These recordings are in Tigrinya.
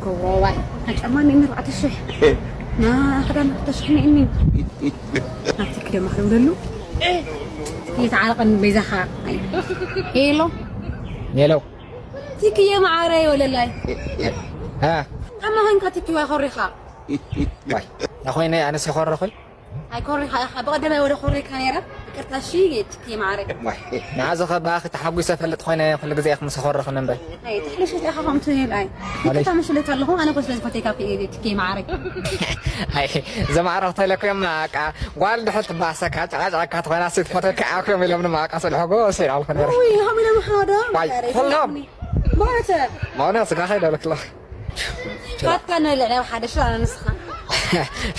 ክብሮዋይ ኣጨማኒ ንርባዕተ ሽሕ ና ክዳን ክልተ ሽሕ ንእኒ ናብቲ ክደ ማሕረም ደሉ ይተዓረቐኒ በይዛኻ። ሄሎ ሄሎ። ቲክየ መዓረይ ወለላይ። ሃ። ኣማ ኸንካ ቲክዋ ኮሪኻ። ዋይ ናኾይነ ኣነስ ይኾረኹይ። ኣይኮሪኻ ኢኻ። ብቐደማይ ወደ ኮሪካ ነይረ። ይቅርታ እሺ። ቲክየ መዓረይ። ዋይ ንዓዚ ኸ ብኣኺ ተሓጒሰ ፈልጥ ኮይነ ኩሉ ግዜ ኢኺ ምስ ኾረኽኒ እምበር። ኣይ ትሕልሽ ኢኻ ከምቲ ይብል ኣይ። ማለት? ይቅርታ ምሽለት ኣለኹ ኣነ ኮ ስለ ዝፈተካ ቲክየ መዓረይ። ኣይ ዘማዕረኽ ተለኩ እዮም ኣቃ ጓል ድሕር ትባሰካ ጨቃጨቃካ ትኾና ሲ ትፈተካ ኣኩም ኢሎም ንማቃ ስልሕጎ ሰይድ ኣልኮ ነይረ። ውይ ሆም ኢሎም ሓደ። ዋይ፣ ዛሬ ሆሎም። ማለት? ማውና ስጋ ኸይደ ለክላ። ፋታ ንበልዕ ናብ ሓደ ሽሮ ኣነ ንስኻ።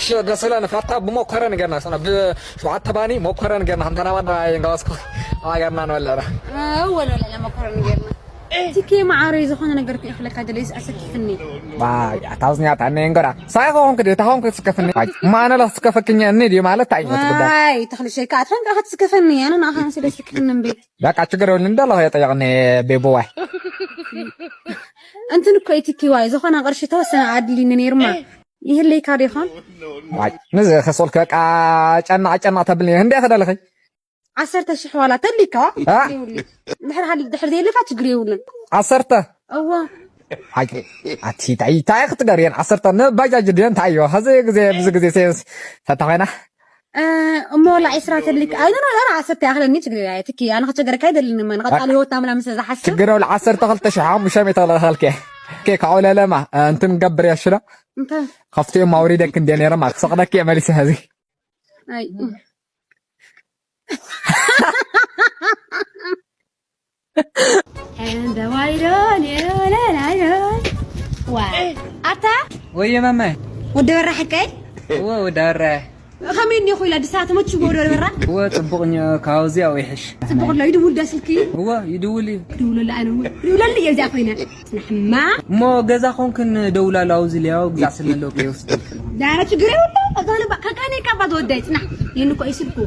ሽሮ ደስ ብላ ንፋታ ብመኮረኒ ገርና ሰና ብሸውዓተ ባኒ መኮረኒ ገርና ከምታ ናባና የንጋዋስኩ ኣባ ገርና ንበልዕና። እወ ንበልዕ መኮረኒ ገርና። ቲኬ መዓረይ ዝኾነ ነገር ክእኽለካ ደለይስ ኣሰኪፍኒ። ዋይ ኣታውዝኛ ታነ እንገራ ሳይ ኾንክ ደ ታኾንክ ስከፍኒ። ዋይ ማነ ላ ስከፈክኛ እኒ ዲ ማለት ታይ ነው ትጉዳይ። ዋይ ተኽልሸይ ካትፈን ካኸት ስከፈኒ ኣነ ናኸን ስለ ስክፍኒ እምቢ። በቃ ችግር የብልን እንዳለሁ የጠየቅኒ ቤቦዋይ። እንትን እኮ ኢትኪዋይ ዝኾነ ቅርሺ ተወሰነ ኣድሊኒ ነይርማ። ይህለይካ ዶ ይኾን? ዋይ ንዚ ከሶልክ በቃ ጨናዕ ጨናዕ ተብልኒ እንዴ ከደልኺ? ዓሰርተ ሽሕ ዋላ ተሊካ። አ? ድሕር ሃሊ ድሕር ዘይልካ ችግር የብሉን። ዓሰርተ? እዎ። ኣይ ኣቲ ታይ ታይ ክትገርየን ዓሰርተ ንባጃጅ ድየን ታዮ ሀዚ ግዜ ብዚ ግዜ ሴንስ ተታኾይና። እ፣ እሞ ወላ ዒስራ ተሊካ ኣይኖ ኖ ኖ ዓሰርተ ያኽለኒ ችግር የብሉን። ትኪ ኣነ ከቸገረካ ኣይደልን መን ቀጻሊ ህይወት ኣምላ ምስ ዝሓስብ ችግር የብሉ ዓሰርተ ክልተ ሽሕ ሓሙሽተ ሚእቲ ተለኸልከ። ኬ ካብኡ ለለማ እንትን ገብር ያሽላ እንታይ? ካብቲ ማውሪደክ እንደ ነይረማ ክሰቕለክ መሊሰ ሀዚ። ኣይ ዋ ኣታ ወየ ማማይ። ወደ በራ ሕቀይ እወ ወደ በራ። ከመይ እኒኹ ኢላ ድሳ ተመችዎ ወደ በራ። እወ ጽቡቕ እኛ ካብዚ ያው ይሕሽ። ጽቡቕ ኣሎ ይድውል ዳ ስልኪ። እወ ይድውል እዩ። ክድውለሉ ኣነ እውን ክድውለሉ እየ እዚኣ ኮይነ። ጽናሕማ እሞ ገዛ ኾንክን ደውላሉ ኣብዚ ሊያው ግዛዕ ስለለዎ ከይወስደልክን። ዳራ ችግር የብሉ። ኣዛነ ከቃኔ ካባ ዝወዳይ ጽናሕ። ይህን እኮ እዩ ስልኩ።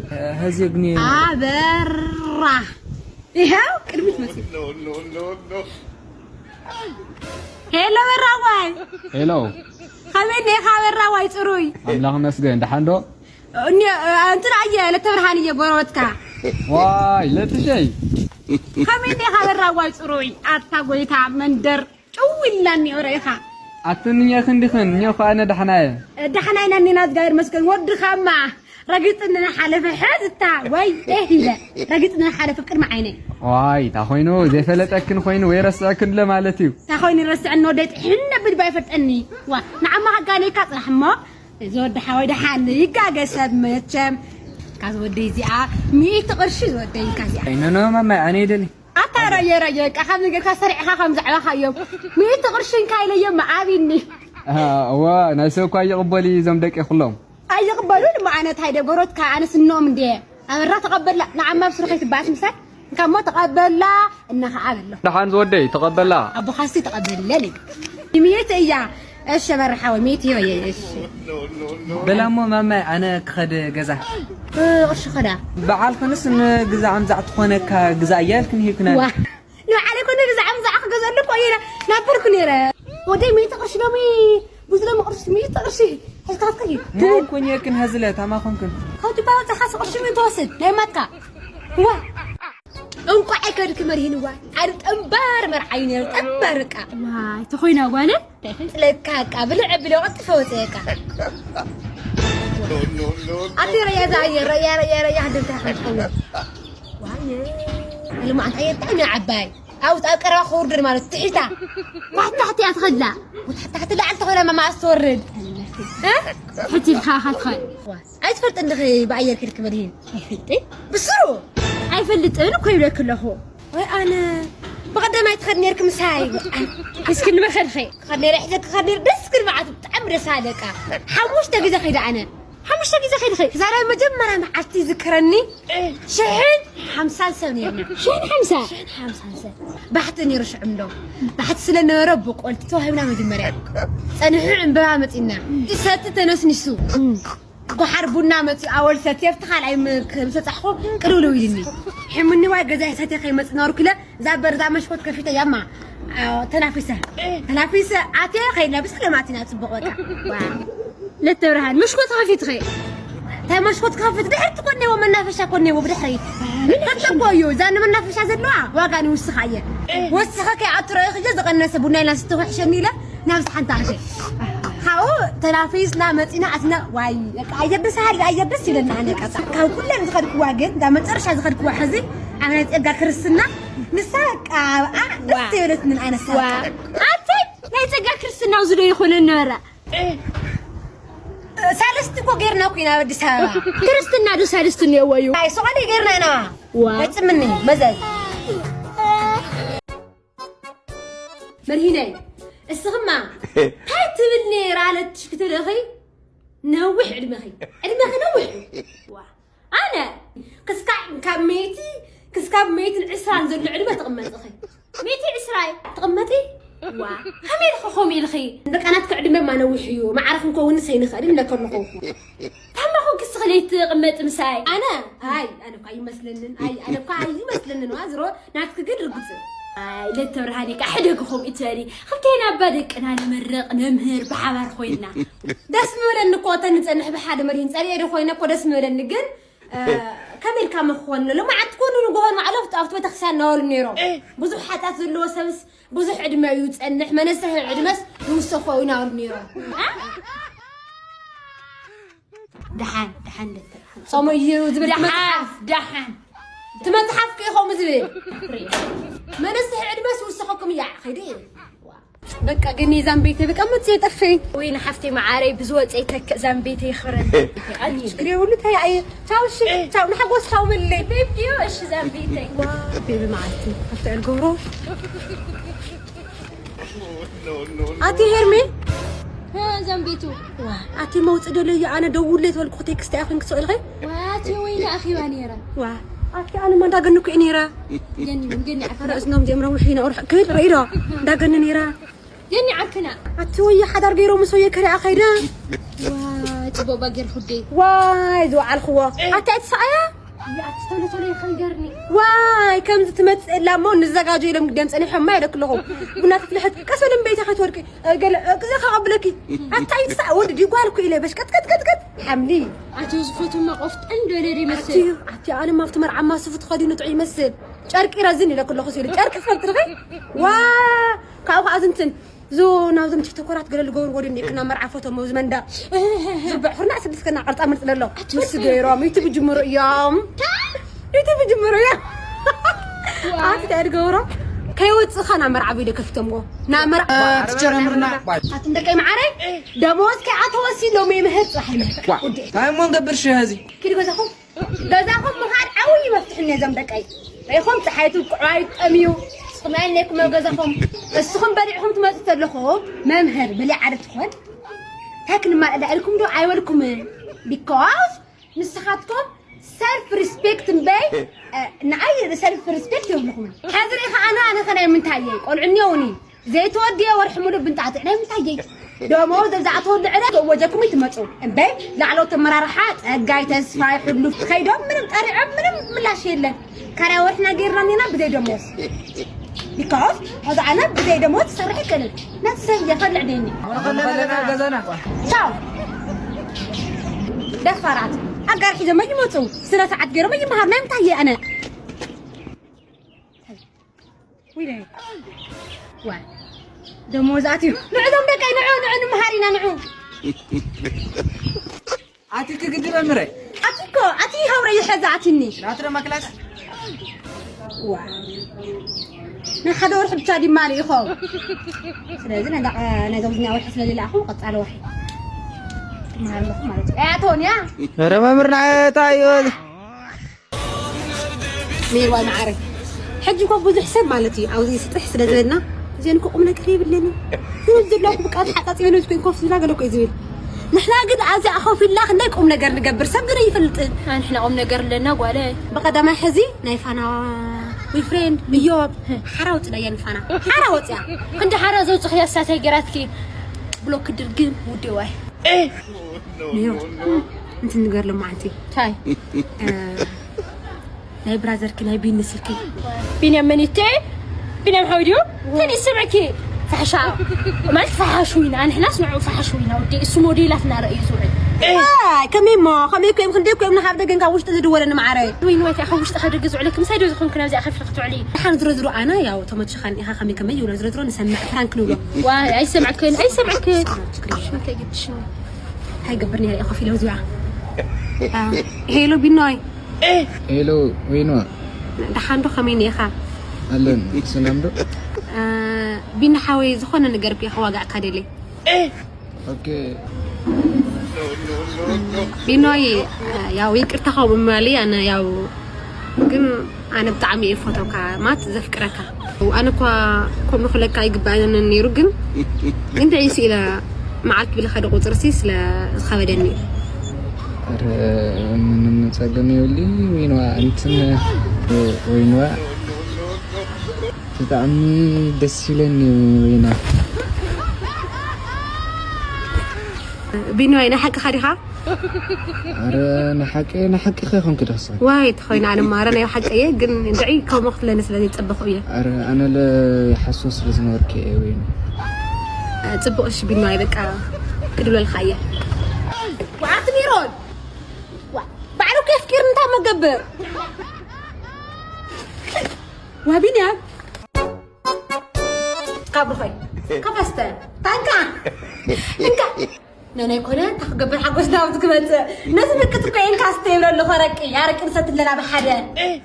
ሀዚ ግን ኣበራ ይኸው ቅድሚት መጽእ። ሄሎ በራዋይ። ሄሎ። ከመይ ኔኻ በራዋይ ጽሩይ? ኣምላኽ መስገን ደሓን ዶ? እኒ እንትን ኣየ ለተብርሃን እየ ጎረበትካ። ዋይ ለትሸይ። ከመይ ኔኻ በራዋይ ጽሩይ? ኣታ ጎይታ መንደር ጭው ኢልና እኒኦ ረኢኻ። ኣትንኛ ክንዲኽን እኛ እኮ ኣነ ደሓና እየ። ደሓና ኢና እኒና እግዚኣብሔር መስገን ወድኻማ። ረጊጽኒ ሓለፈ ሕዝታ ወይ ኤህ ኢለ ረጊጽኒ ሓለፈ ቅድሚ ዓይነይ። ዋይ፣ እንታይ ኮይኑ ዘይፈለጠክን ኮይኑ ወይ ረስዕክን ለ ማለት እዩ። እንታይ ኮይኑ ረስዕኒ ወደይ ጥሕን ነብል ባይፈልጠኒ። ዋ፣ ንዓማ ከጋነይካ ጽናሕ እሞ እዚ ወዲ ሓወይ ደሓን ይጋገ ሰብ መቸም። ካዚ ወደይ እዚኣ ሚእቲ ቅርሺ ዝወደይ ኢልካ እዚኣ። ኣይኖ ኖ ማማይ ኣነ ይደሊ። ኣታ ረየ ረየ እቃ ካብ ነገርካ ሰሪዕኻ ከም ዘዕባኻ እዮም። ሚእቲ ቅርሺ እንካ ኢለዮም ኣብኒ። እዋ ናይ ሰብ እኳ ይቕበሉ እዩ እዞም ደቂ ኩሎም። ኣይቕበሉን እሞ ኣነ እንታይ ደጎሮትካ ኣነ ስንኦም እንዴ ኣበራ ተቐበላ ንዓማ ብስሩ ከይትባኣስ ምሳይ እንካ እሞ ተቐበላ እናኸዓ በሎ። ደሓን ዝወደይ ተቐበላ። ኣቦኻሲ ተቐበለኒ ሚእቲ እያ። እሺ በርሓወ ሚእቲ እዮ እሺ። በላ እሞ ማማይ ኣነ ክኸድ ገዛ። ቅርሺ ኸዳ በዓል ክንስ ንግዛዕ ምዛዕ ትኾነካ ግዛዕ እያ ኢልክን ሂብክና። ዋ ንባዕለይ ኮነ ግዛዕ ምዛዕ ክገዘሉ እኮ እየ ናበርኩ ነይረ። ወደይ ሚእቲ ቅርሺ ሎሚ ብዙ ሎሚ ቅርሺ ሚእቲ ቅርሺ ሒዝካትካ እዩ። ሞ ኮንየክን ሀዝለ ታማ ኮንክን። ካብ ዱባ ወፅኻ ቅርሺ ምን ትወስድ ናይ ማትካ። ዋ እንቋዕ ኣይከድክ መርሂንዋ። ኣነ ጠንባር መርዓዩ ነይሩ ጠንባር በቃ። ዋይ ተኾይና ጓነ እንታይ ክንፅለካ በቃ ብልዕ ብሎ ቀጥፈ ወፅእካ። ኣቲ ረያ ዛየ ረያ ረያ ረያ ህድምታ ከምትኸውን ዋየ ልማዓት ኣየ ብጣዕሚ ዓባይ ኣብ ኣብ ቀረባ ክውርድር ማለት ትሒታ ታሕቲ እያ ትኸድላ። ታሕቲ ላዕሊ ተኾይና ማማ ኣስተወርድ ሕቲ ኢልካ ኢኻ ትኸድ። ኣይትፈልጥ እንድኺ ብኣየር ከድኪ መድሂን ኣይፈልጥ ብስሩ ኣይፈልጥን እኮ ይብለክ ኣለኹ። ወይ ኣነ ብቐደማይ ትኸድ ነርክ ምሳይ እስኪ ንመኸድኸ ክኸድ ነረ ሕዘ ክኸድ ነር ደስ ክል መዓት ብጣዕሚ ደስ ኣለቃ። ሓሙሽተ ግዜ ኸይደ ኣነ ሓሙሽተ ግዜ ኸይደ ኸይደ ዛሬ መጀመርያ መዓልቲ ይዝክረኒ። ሽሕን ሓምሳን ሰብ ነርና ሽሕን ሓምሳ ሽሕን ሓምሳን ሰብ ባሕቲ ነይሩ ሽዕምዶ ባሕቲ ስለ ነበረ ብቆልቲ ተዋሂብና መጀመርያ ጸንሑ ዕምበባ መጺና ሰቲ ተነስኒሱ። ጓሓር ቡና መፂኡ ኣወል ሰትየ ኣብቲ ካልኣይ ምስ በፃሕኹ ቅልውልው ኢልኒ። ሕምኒ ዋይ ገዛይ ሰትየ ከይመፅእ ናብርኩ ኢለ እዛ በር እዛ መሽኮት ከፊተ ያማ ኣዎ፣ ተናፊሰ። ተናፊሰ ኣትየ ከይድና ብሰላም ኣቲና፣ ጽቡቕ በቃ። ዋ። ለተብርሃን፣ መሽኮት ከፊትኺ? እንታይ መሽኮት ከፊት? ድሕርቲ ኮኔዎ፣ መናፈሻ ኮኔዎ ብድሕሪ። ምን ከፍተ እኮ እዩ፣ እዛ ንመናፈሻ ዘለዋ ዋጋ ንውስኻ እየ። ወስኸ ከይኣቱ ረኢኽዮ ዝቐነሰ ቡና ኢልና ስተውሕሸኒ ኢለ ናብዚ ሓንቲ ኣሸ። ካብኡ ተናፊስና መጺና ኣትና፣ ዋይ፣ በቃ ኣየር ደስ፣ ሃሪ ኣየር ደስ ይለና። ኣነ ቀጣ ካብ ኩለን ዝኸድክዋ ግን፣ እዛ መጨረሻ ዝኸድክዋ ሕዚ ኣብ ናይ ጸጋ ክርስትና፣ ንሳ በቃ ኣብኣ ደስ ዋ። ዘይበለትንን ኣነሳ። ዋ። ኣተይ፣ ናይ ጸጋ ክርስትና ኣብዚ ዶ ይኾነ ነበረ? ሳልስቲ እኮ ጌርና እኮ ኢና ኣብ ኣዲስ ኣበባ። ክርስትና ዶ ሳልስቲ እኒአዎ እዩ? ኣይ፣ ሶቐሊ ጌርና ኢና። ዋ። ፈጽምኒ፣ መዘዝ። መርሂነይ፣ እስኽማ እንታይ ትብል ነይራ ለትሽ ክትልእኺ? ነዊሕ ዕድመኺ። ዕድመኺ ነዊሕ እዩ። ዋ። ኣነ ክስካዕ ካብ መይቲ ክስካብ መይትን ዕስራን ዘሎ ዕድመ ትቕመጥኺ። መይቲ ዕስራይ ትቕመጢ? ዋ፣ ከመይ ኢልኺ ከምኡ ኢልኺ? በቃ ናትኪ ዕድመ ማ ነዊሕ እዩ። ማዕረ ክንከውንስ ኣይንኽእልን ኢለ ከለኹ። ታማ ኮንኪ እስኺ ለይትቕመጢ ምሳይ? ኣነ? ኣይ፣ ኣነ እኳ ኣይመስለንን። ኣይ፣ ኣነ እኳ ኣይመስለንን። ዋ፣ ዝሮ ናትኪ ግን ርግጽ። ኣይ፣ ለተብርሃኒ ከኣ ሕደጊ ከምኡ ትበሊ። ክልቴና እባ ደቅና ንምርቕ፣ ነምህር፣ ብሓባር ኮይንና። ደስ ምበለኒ እኮ፣ እተን ንጸንሕ ብሓደ መሪን ጸሪኤ ዶ ኮይነ እኮ ደስ ምበለኒ፣ ግን፣ እ፣ ከመይ ኢልካ መክኾን? ሎማዓንቲ ኮኑ ንግሆ ንባዕሎም ኣብቲ ቤተክርስትያን እናበሉ ነይሮም። ብዙሕ ሓጢኣት ዘለዎ ሰብስ ብዙሕ ዕድመ እዩ ዝጸንሕ፣ መነሰሒ ዕድመስ ይውሰኾ እዩ እናበሉ ነይሮም። ደሓን፣ ደሓን ለተ-፣ ከምኡ እዩ ዝብል ደሓን፣ መጽሓፍ። ደሓን። እቲ መጽሓፍ ከ ከምኡ ዝብል። መነሰሒ ዕድመስ ይውሰኸኩም እያ፣ ኸይዲ። በቃ ግን ዛምቤተይ በቃ መጽየ ጠፈይ። ወይ ንሓፍተይ መዓረይ ብዝወፀ ይተክእ ዛምቤተይ ይኽረን። ኣንቺ ችግር የብሉ ታይ ኣየ። ቻው እሺ፣ ቻው ንሓጎስ ቻው በልለይ። ቤቢዮ እሺ ዛምቤተይ። ቤቢ መዓልቲ፣ ሓፍተይ ኣልገብሮ። ኣቲ ሄርሜ። እ፣ ዛምቤቱ። ዋ፣ ኣቲ መውጽእ ደለዩ ኣነ ደውለይ ተበልኩ ቴክስት ኣያ ኮንክ ትኽእልኺ? ዋ፣ ኣቲ ወይኒ ኣኺባ ነይራ። ዋ፣ ኣቲ ኣነ ማ እንዳገንኩ እየ ነይራ። ገኒ፣ ገኒ ዓርክና። ርእስኖም ጀምሮም ውሒ ነቑርሕ ክብል ርእይ ዶ? እንዳገኒ ነይራ። ገኒ ዓርክና። ኣቲ ወየ ሓዳር ገይሮም ምስ ወየ ከሪኣ ከይደ። ዋ፣ ጽቡቕ ባጌር ሁዴ። ዋይ፣ ዝወዓልክዎ። ኣቲ ኣይትስኣያ? ኣቲ ቶሎ ቶሎ ይኸንገርኒ። ዋይ፣ ከምዚ ትመጽእ ኣላ እሞ ንዘጋጆ ኢሎም ግደም ጸኒሖማ ኢለክ ኣለኹ። ቡና ተፍልሐት፣ ቀስ በል እምበይታ ከይትወድቂ። እ፣ ገለ፣ እ፣ ግዜ ከቐብለኪ። ኣታ ይትሳእ ወዲ ዲጓል እኮ ኢለ በሽ ቀጥቀጥቀጥቀጥ። ሓምሊ። ኣቲ ዝፈትማ ቆፍጠን ዶ ኢለ ዶ ይመስል? ኣቲ፣ ኣቲ ኣነ ማፍቲ መርዓማ ሱፍ ተኸዲኑ ጥዑይ ይመስል። ጨርቂ ረዝን ኢለክ ኣለኹ ሲሉ። ጨርቂ ትፈልጢ ዲኺ? ዋ፣ ካብኡ ከኣ ዝንትን። ዞ ናብዞም ቲክቶከራት ገለ ዝገብርዎ ዶ እኒኤ ክና መርዓ ፎቶ መውዝ መንዳ ዝርብዕ ፍርናዕ ስድስት ከና ቅርጻ ምርጽ ደሎ ምስ ገይሮም ዩቱብ ጅምሩ እዮም። ዩቱብ ጅምሩ እዮም። ኣቲ እንታይ ዝገብሮ ከይወጽእኻ ናብ መርዓ ቪድዮ ከፊቶምዎ ናብ መርዓ ትጀረምርና። ኣቲ ደቀይ መዓረይ ደሞዝ ከይኣተወሲ ሎሚ ይምህር ጽባሕ ይምህር። እንታይ እሞ ንገብር ሽሀዚ ኪድ ገዛኹም ገዛኹም ምኻድ ዓብዪ መፍትሒ እኒኦ እዞም ደቀይ። ርኢኹም ፀሓይ ትውቅዑ ኣይትጠምዩ። ንስኹም ኣየድለየኩም ኣብ ገዛኹም። እስኹም በሊዕኹም ትመፁ ተለኹም መምህር በሊዓ ዶ ትኾን? እንታይ ክንማልእ ዳ ኢልኩም ዶ ኣይበልኩምን? ቢኮዝ ንስኻትኩም ሰልፍ ሪስፔክት እምበይ፣ እ፣ ንዓይ ሰልፍ ሪስፔክት የብልኹምን። ሕዚ ርኢኻ ኣነ፣ ኣነ ኸ ናይ ምንታይ እየ? ቆልዑ እኒኦውኒ። ዘይተወድየ ወርሒ ሙሉእ ብንጣዕጥዕ ናይ ምንታይ እየ? ደሞዝ ኣብ ዝኣተወሉ ዕለት ወጀኩም ይትመፁ እምበይ ላዕለዎት ኣመራርሓ ፀጋይ ተስፋይ ሕሉፍ ከይዶም ምንም ጠሪዖም ምንም ምላሽ የለን። ካልኣይ ወርሕና ገይርና እኒና ብዘይ ደሞዝ። ቢካዝ ሕዚ ኣነ ብዘይ ደሞዝ ክሰርሕ ይክእልን ነቲ ሰብ እየ ፈልዕ ደኒ። ቻው ደፋራት ኣጋር ሒዞም ይመፁ ስነ ስርዓት ገይሮም ይመሃር ናይ ምንታይ እየ ኣነ? ዊለይ። ዋይ። ደሞዝ ኣትዩ። ንዑ ዞም ደቀይ ንዑ፣ ንዑ ንምሃር ኢና ንዑ። ኣቲ ክግዲ መምረ። ኣቲ እኮ፣ ኣቲ ሃውረ ይሐዛ ኣቲኒ። ናትረ ማክላስ። ዋ። ናይ ሓደ ወርሒ ብቻ ዲማ ኢኹም። ስለዚ ናይ ዳቐ-፣ ናይ ዞም ዝኛ ወርሒ ስለ ዝለኣኹም ቀጻሊ ወርሒ። ትመሃር ኣለኹም ማለት እዩ። ኣያ ቶንያ። ኧረ መምህር ንዓይ እንታይ እዩ? ሜርዋይ መዓረይ። ሕጂ እኮ ብዙሕ ሰብ ማለት እዩ ኣብዚ ስጥሕ ስለ ዝበልና እዚአን እኮ ቁም ነገር የብለንን። ዝብል ዘለኩ ብቃ ተሓጻጺበ ነዚ ኮይን ኮፍ ዝብላ ገለ እኮ እዩ ዝብል። ንሕና ግን ኣብዚኣ ኮፍ ኢልና ክንደይ ቁም ነገር ንገብር ሰብ ግን ኣይፈልጥን። ኣንሕና ቁም ነገር ኣለና ጓለ። ብቐዳማይ ሕዚ ናይ ፋና ቦይፍሬንድ እዮብ ሓራ ወጽዳያ ንፋና። ሓራ ወጽያ። ክንዲ ሓራ ዘውጽኽያ እሳታይ ገራትኪ ብሎክ ድርግም ውዴዋይ። ሜሮ፣ እንትን ንገር ሎማዓንቲ። ታይ? እ፣ ናይ ብራዘርኪ ናይ ቢኒ ስልኪ። ቢንያም መኒቴ? ቢንያም ሓወይ ድዩ? ተን ይስምዕኪ። ፋሕሻ ማለት ፋሓሹ ኢና፣ ንሕናስ ንዑ ፋሓሹ ኢና። ወዲ እሱ ሞዴላት እናረእዩ ዝውዕል። ከመይ እሞ፣ ከመይ እኮ እዮም፣ ክንደይ እኮ እዮም ንኻብ ደገን ካብ ውሽጢ ዝድወለኒ ማዓረይ። ወይ ንዋይ፣ ካብ ውሽጢ ካብ ደገ ዝውዕለኪ ምሳይ ዶ ዝኾንኩ ናብዚኣ ከፊልኪ ትውዕሊ? ደሓን ዝሮ ዝሮ ኣነ ያው ተመችኻን ኢኻ፣ ከመይ ከመይ ይብሎ ዝሮ ዝሮ ንሰምዕ፣ ፕራንክ ንብሎ። ዋይ ኣይሰምዕክን፣ ኣይሰምዕክን። ሽማት ኣይገድሽን። እንታይ ይገብር ነይረ እየ ኮፍ ኢለ እዚኣ። ሄሎ ቢኖይ። ሄሎ ወይኖ። ደሓን ዶ፣ ከመይ ነይኻ? ኣለን፣ ሰላም ዶ? ቢና ሓወይ፣ ዝኾነ ነገር እኮ ከዋጋዕካ ደልየ። ኦኬ። ቢኖይ፣ ያው ይቅርታ ከምኡ ምባለይ ኣነ ያው ግን ኣነ ብጣዕሚ እየ ፈተውካ ማለት ዘፍቅረካ። ኣነ እኳ ከምኡ ክለካ ኣይግባእንን ነይሩ፣ ግን እንድዒ ስኢለ መዓልቲ ብለ ሓደ ቁፅርሲ ስለ ዝኸበደኒ እዩ። ኧረ ምንም ጸገም የብሊ። ወይንዋ እንትን ወይንዋ ብጣዕሚ ደስ ይለኒ። ወይና ቢኖይ፣ ናይ ሓቅኻ ዲኻ? ኣረ ንሓቂ ንሓቂ ከይኮንክ ዶ ክስዕር? ዋይ ተኾይና ኣነ ማረ ናይ ሓቂ እየ፣ ግን እንድዒ ከምኡ ክትለኒ ስለ ዘይጸበኹ እየ። ኣረ ኣነ ለ ይሓስቦ ስለ ዝነበርኩ እየ። ወይኑ ጽቡቕ። እሺ ቢኖይ፣ በቃ ክድብለልካ እየ። ወዓቲ ሚሮን ዋ፣ ባዕሉ ከፍቂር እንታይ መገብር? ዋ ቢንያም ካብ ርኾይ ከፈስተ ታንካ እንካ ነናይ ኮነ ታክገብር ሓጎስ ዳውት ክመጽእ ነዚ ምክት እኮ እንካ ስተ ይብሎ ኣለኹ። ረቂ ያረቂ ንሰት ኣለና ብሓደ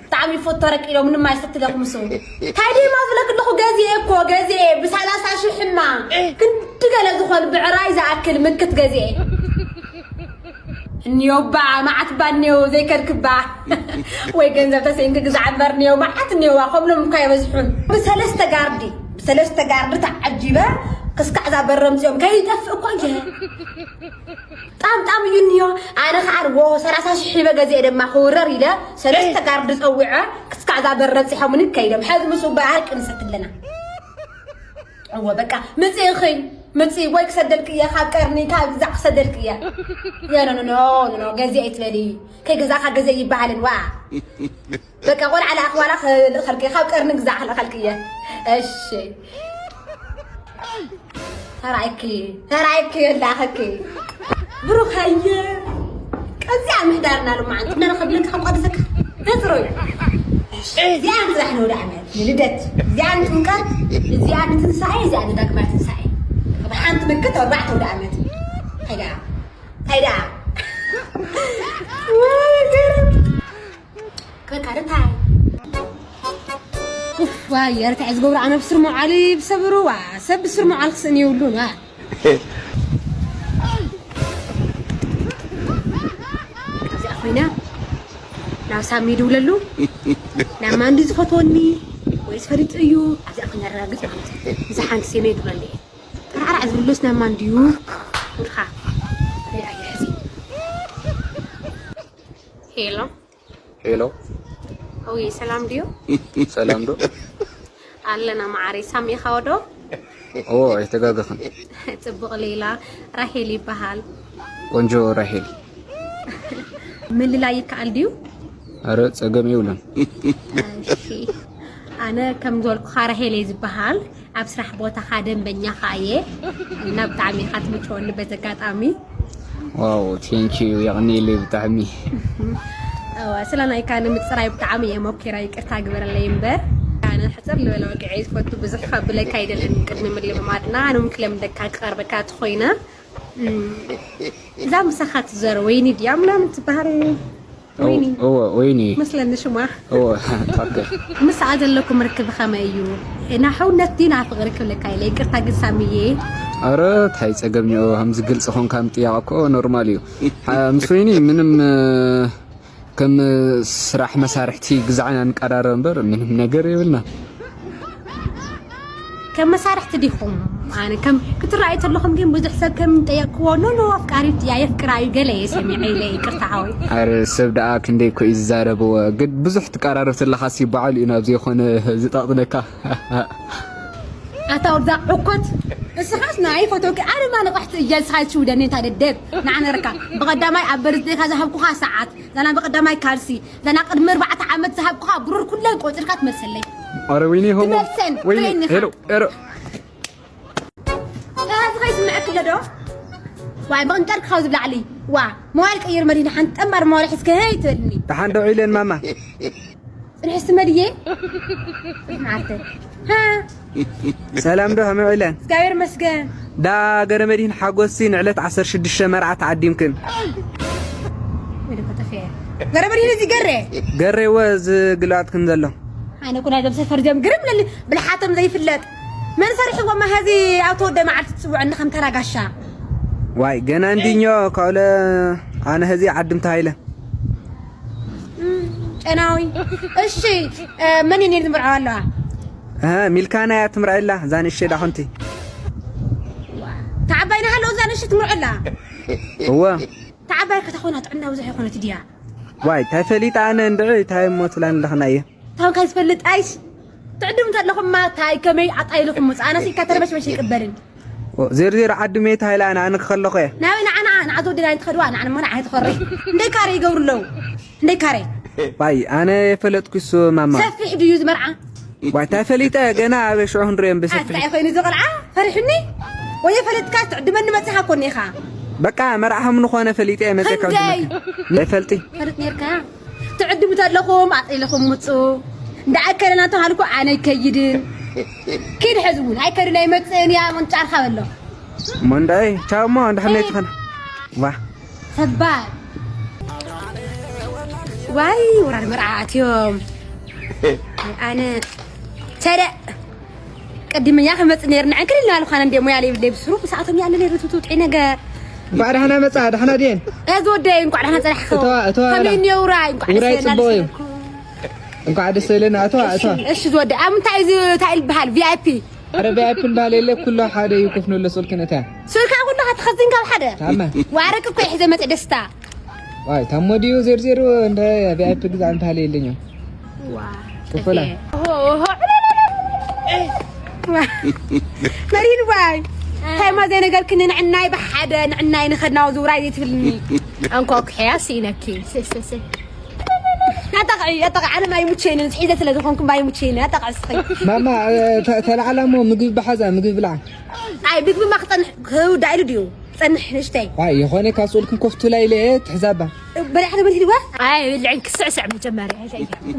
ብጣዕሚ ይፈቶ ረቂ ኢሎም ምንም ኣይሰትለኹ ምስ እንታይ ደማ ዝብለክ ኣለኹ። ገዚኤ እኮ ገዚኤ ብሳላሳ ሺሕ ሕማ ክንዲ ገለ ዝኾን ብዕራይ ዝኣክል ምክት ገዚኤ እንዮ ባ መዓት ባ እንዮ ዘይከድክባ ወይ ገንዘብ ተሰኢንክ ግዛዕ እምበር እንዮ መዓት እንዮ ባ ከምሎም እኳ የበዝሑን። ብሰለስተ ጋርዲ ብሰለስተ ጋርዲ ተዓጂበ ክስካዕ እዛ በረምፅኦም ከይጠፍእ እኳ እየ። ጣም ጣም እዩ እንዮ ኣነ ከዓ ዎ ሰላሳ ሺሕ ሂበ ገዚኤ ድማ ክውረር ኢለ ሰለስተ ጋርዲ ፀዊዐ ክስካዕ እዛ በረምፂሖምኒ ከይዶም ሐዚ ምስ በሃር ቅንሰት ኣለና። እወ በቃ ምጽእኽኝ ምጽእ ወይ ክሰደልክ እየ ካብ ቀርኒ ካብ ግዛዕ ክሰደልክ እየ። ኖ ኖ ኖ ኖ ገዜ ኣይትበሊ። ከይ ገዛኻ ገዜ ይበሃልን ዋ። በቃ ቆልዓ ለኣኽ ዋላ ክልእኸልክ እየ ካብ ቀርኒ ግዛዕ ክልእኸልክ እየ። እሺ ተራእኪ ተራእኪ ለኣኸኪ ብሩኸየ። ቀዚኣ ምሕዳርና ሎማዓንቲ ነረኸብለካ ከም ቀደሰካ ነፅሮ እዩ። እዚኣ ንፅባሕ ንወደ ዓመት ንልደት እዚኣ ንጥምቀት እዚኣ ንትንሳኤ እዚኣ ንዳግማይ ትንሳኤ ብሓንቲ ምክት ኣርባዕተ ወደ ዓመት እንታይ ደኣ እንታይ ደኣ ወይ ገርም በቃ ርታይ ኡፍ ዋይ ርታይ ዝገብሩ ኣነ ብስር መዓሊ ብሰብሩ ዋ ሰብ ብስር መዓል ክስእን የብሉን ዋ እዚኣ ኮይና ናብ ሳሚ ይድውለሉ ናብ ማን ድዩ ዝፈትወኒ ወይ ዝፈሪጡ እዩ ኣብዚኣ ኮይና ኣረጋግፅ ማለት እዩ እዛ ሓንቲ ሴመ ይድውለሉ እየ ጠራዕራዕ ዝብሉስ ናብ ማን ድዩ ውድኻ ኣየሕዚ ሄሎ ሄሎ እውይ ሰላም ድዩ? ሰላም ዶ? ኣለና መዓረይ ሳሚኻ ወዶ? እዎ ኣይተጋገኽን። ጽቡቕ ሌላ ራሄል ይበሃል። ቆንጆ ራሄል። ምልላይ ይከኣል ድዩ? ኣረ ጸገም የብሉን። እሺ ኣነ ከም ዝበልኩኻ ራሄል እየ ዝበሃል። ኣብ ስራሕ ቦታኻ ደንበኛኻ እየ እና ብጣዕሚ ኢኻ ትምችወኒ በዚ ኣጋጣሚ። ዋው thank you የቕንየለይ ብጣዕሚ። እወ ስለ ናይካ ንምፅራይ ብጣዕሚ እየ ሞኪረ ይቅርታ ግበረለይ እምበር ኣነ ሕፅር ልበለ ወግዐ ዝፈቱ ብዙሕ ከብለካ ኣይደልን ቅድሚ ምልምማድና ኣነ እውን ክለምደካ ክቐርበካ ተኾይነ እዛ ምሳኻ ትዘር ወይኒ ድያ ምናምን ትበሃል ወይኒ እወ ወይኒ መስለኒ ሽማ እወ ትኽክል ምስኣ ዘለኩም ርክብ ከመይ እዩ? ናሕውነት ድዩ ናብ ፍቕሪ ክብለካ ኢለ ይቅርታ ግን ሳሚየ ኣረ ታይ ጸገም ኒኦ ከምዚ ግልጺ ኾንካ ምጥያቕ እኮ ኖርማል እዩ ምስ ወይኒ ምንም ከም ስራሕ መሳርሕቲ ግዛዕና ንቀራረብ እምበር ምንም ነገር የብልና ከም መሳርሕቲ ዲኹም ኣነ ከም ክትረኣዩ ተለኹም ግን ብዙሕ ሰብ ከም ጠየቅክዎ ኖ ኖ ኣፍቃሪት እያ የፍቅራ እዩ ገለ እየ ሰሚዐ ኢለ ይቅርታ ሓወይ ኣረ ሰብ ደኣ ክንደይ እኮ እዩ ዝዛረብዎ ግን ብዙሕ ትቀራረብ ተለኻሲ በዓል እዩ ናብ ዘይኮነ ዝጠቕጥነካ ኣታ ወዳ ዕኮት እስኻስ ናይ ፈተውኪ ኣነ ማ ንቕሕቲ እያ ንስኻ ትሽውደኒ እንታ ደደብ ንዓነርካ ብቐዳማይ ኣብ በርዝዴካ ዝሃብኩኻ ሰዓት ዛና ብቐዳማይ ካልሲ ዛና ቅድሚ ኣርባዕተ ዓመት ዝሃብኩኻ ብሩር ኩለን ቆፂርካ ትመልሰለይ ኣረ ወይኔ ሆሞ ትመልሰን ወይኔ ትበይንኻ። ሄሎ ሄሎ እዛ ዝኸይ ስምዐክ ኣሎ ዶ? ዋይ መቕንጠርክ ካብ ዝብላዕሊ ዋ ሞባይል ቀይር መዲና ሓንቲ ጠንባር ሞባይል ሒዝከ ሄይ ትበልኒ። ደሓን ዶ ኢለን ማማ? ጽንሕስቲ መድየ ማዓርተ ሃ ሰላም ዶ ከመይ ውዒለን? እግዚኣብሔር መስገን። ዳ ገረ መድህን ሓጎሲ ንዕለት ዓሰርተ ሽዱሽተ መርዓ ተዓዲምክን? ወደ ከተፈየ ገረ መድህን እዚ ገረ ገሬወ ዝግልባጥክን ዘሎ ኣነ እኮ ናይዞም ሰፈር እዚኦም ግርም ለሊ ብልሓቶም ዘይፍለጥ መን ሰርሕዎም ሀዚ ኣብ ተወደ መዓልቲ ትፅውዕኒ ከም ተራጋሻ ዋይ ገና እንዲኞ ካውለ ኣነ ህዚ ዓድም ተሃይለ ጨናዊ እሺ መን እየ ዝምርዓው ኣለዋ እ ሚልካና እያ ትምርዐላ እዛ ንእሽተይ ዳኹንቲ ተዓባይ ናሃለዉ እዛ ንእሽተይ ትምርዐላ እወ ተዓባይ ከተኾና ጥዕና ብዙሕ ይኾነት ድያ ዋይ ታይ ፈሊጣ ኣነ እንድዒ ታይ እሞ ትብላን ኣለኽና እየ ታውን ካይ ዝፈልጥ ኣይሽ ትዕድም እንተለኹም ማታይ ከመይ ኣጣይልኹም ምፅእ ኣነስ ኢልካ ተረበሽበሽ ይቅበልን ዜርዜር ዓዲ ሜት ሃይላ ኣነ ኣነ ክኸለኹ እየ ናበይ ንዓና ንዓ ተወደዳ ኣይትኸድዋ ንዓነ ሞ ንዓ ኣይትኸሪ እንደይ ካረ ይገብሩ ኣለዉ እንደይ ካረ ዋይ ኣነ የፈለጥኩ እሱ ማማ ሰፊሕ ድዩ ዝመርዓ ዋይ ታይ ፈሊጠ ገና ኣበ ሽዑ ክንሪኦም ብሰፊሕ ኣታይ ኮይኑ እዚ ቆልዓ ፈሪሑኒ ወይ የፈለጥካ ትዕድመኒ መፅኻ ኮኒ ኢኻ በቃ መርዓ ከም ንኾነ ፈሊጠ እየ መፀ ካብ ክንደይ? ዝመካ ይፈልጢ ፈልጥ ነርካ ትዕድም ተለኹም ኣጥኢልኹም ምፁ እንዳኣከለና ተባሃልኩ ኣነ ይከይድን ኪድ ሕዚ እውን ኣይከድን ኣይመፅእን እያ መንጫርካ በሎ እሞ እንዳይ ቻው እሞ እንድሕር ናይ ትኾነ ዋ ሰባር ዋይ ወራድ መርዓ ኣትዮም ኣነ ተደ ቀዲመኛ ክመፅእ ነይርና ዕንክል ኢልና ልኳነ እንደ ሞያ ለይብለይ ብስሩ ብሰዓቶም ያለ ነይሩ ትውጥዒ ነገር እንኳዕ ደሕና መፃ ደሕና ድየን እዚ ወደይ እንኳዕ ደሕና ፀናሕከ እተዋ እተዋ ከመይ እኒ ውራይ እንኳዕ ደስ ውራይ ይበለና ፅቡቅ እዩ ደስ ይበለኩም። እንኳዕ ደስ ይለና እተዋ እተዋ እሺ ዝወደ ኣብ እንታይ እዚ እንታይ ይበሃል ቪኣይፒ ኣረ ቪኣይፒ ዝበሃል የለ ኩሉ ሓደ እዩ ኮፍ ንብሎ ስልክን እታ ስልካ ኩሉ ከተኸዝን ካብ ሓደ ታማ ዋረቅ እኮ ይሕዘ መፀ ደስታ ዋይ ታሞ ድዩ ዜርዜሩ እንደ ቪኣይፒ ግዛ እንታለ የለኛ ክፈላ መሪን ዋይ ታይማ ዘይነገርክኒ ንዕናይ ብሓደ ንዕናይ ንኸድናው ዝውራይ ዘይትብልኒ ኣንኳኩሕያ ስኢነኪ ኣጠቕዒ ኣጠቕዒ ኣነ ማይ ሙቸይኒ ሒዘ ስለ ዝኾንኩ ማይ ሙቸይኒ ኣጠቕዒ ስኺ ማማ ተ- ተላዕላ እሞ ምግቢ ብሓዛ ምግቢ ብልዓ ኣይ ምግቢ ማ ክፀንሕ ክውዳ ኢሉ ድዩ ፀንሕ ንሽተይ ዋይ የኾነ ካብ ስኡልክን ኮፍቱ ላይ ኢለ እየ ትሕዛባ በሊዕኺ ትብል ሂልዋ ኣይ ብልዕን ክስዕስዕ መጀመርያ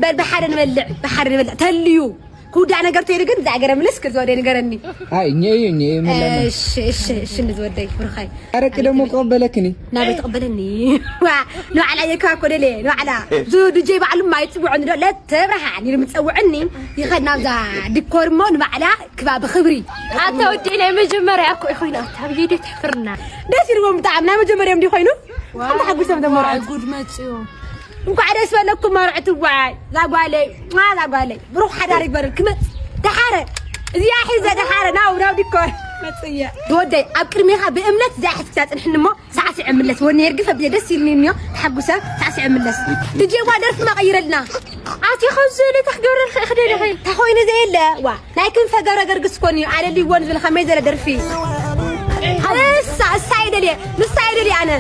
በል ብሓደ ንበልዕ ብሓደ ንበልዕ ተልዩ ክውዳእ ነገር ተይሉ ግን እዛ ገረ ምልስ ክዝወደ ንገረኒ ኣይ እኛ እዩ እኛ እዩ መለና እሺ እሺ እሺ ንዝወደይ ብሩኻይ ኣረቂ ደግሞ ክቕበለክኒ ናበይ ትቕበለኒ ዋ ንባዕላ የካ እኮ ደልየ ንባዕላ ዙ ድጀይ ባዕሉ ማይ ፅውዖኒ ዶ ለተብርሃን ኢሉ ምፀውዕኒ ይኸድ ናብዛ ዲኮር እሞ ንባዕላ ክባ ብክብሪ ኣታ ወዲ ናይ መጀመርያ እኮ ይኮይና ኣብ ቪድዮ ትሕፍርና ደስ ኢልዎም ብጣዕሚ ናይ መጀመርያ እንዲ ኮይኑ ተሓጉሶም ደሞ ጉድ መፅዮ እንኳዕ ደስ በለኩም መርዕቲ ዋይ ዛጓለይ ዋ ዛጓለይ ብሩክ ሓዳር ይግበርልክ መፅ ደሓረ እዚኣ ሒዘ ደሓረ ናው ናብ ዲኮር መፅየ ዝወደይ ኣብ ቅድሜኻ ብእምነት እዚኣ ሕዝክታ ፅንሕኒ እሞ ሳዕስዕ ምለስ ወኒ የርግፍ ኣብየ ደስ ኢልኒ እኒዮ ተሓጉሰ ሳዕስዕ ምለስ ትጄዋ ደርፊ መቐይረልና ኣቲ ከምዚ ኢለ ተክገብረልካ ይኽደልኺ ተኾይኑ ዘየለ ዋ ናይ ክንፈ ገብረ ገርግስ ኮን እዩ ኣደልይዎን ዝብል ከመይ ዘለ ደርፊ እሳ እሳ ይደልየ ንሳ ይደልየ ኣነ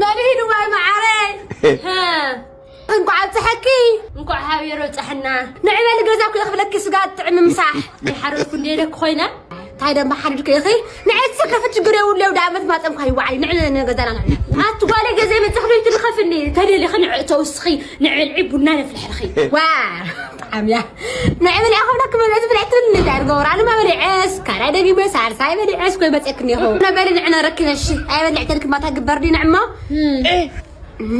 መብሂድ ዋይ መዓረይ እንኳዕ ኣብፀሐኪ እንኳዕ ሃብዮ በፅሐና ንዕበሊ ገዛ ኩ ክብለኪ ስጋ ጥዕሚ ምሳሕ ይሓረድኩ እንደ ኢለክ ኮይና እንታይ ደማ ሓድድከ ኢኺ ንዕዚ ከፍ ችግር የብሉ ዳ ዓመት ማፀንኳ ይዋዓይ ንዕ ንገዛና ንዕ ኣቲ ጓለ ገዛ መፅኽበይ ትልኸፍኒ ተደሊኺ ንዕ ተውስኺ ንዕብልዒ ቡና ነፍልሐልኺ ዋ ጣዕምያ ንዕብል ያኸብለክ መብለቲ ብልዕትብል ንዳር ገብራሉ መበሊዐስ ካራ ደጊመ ሳልሳይ በሊዐስ ኮይ መፅእክኒ ይኸው ነበሊ ንዕነ ረክበሽ ኣይበልዕተልክ ማታ ግበርዲ ንዕሞ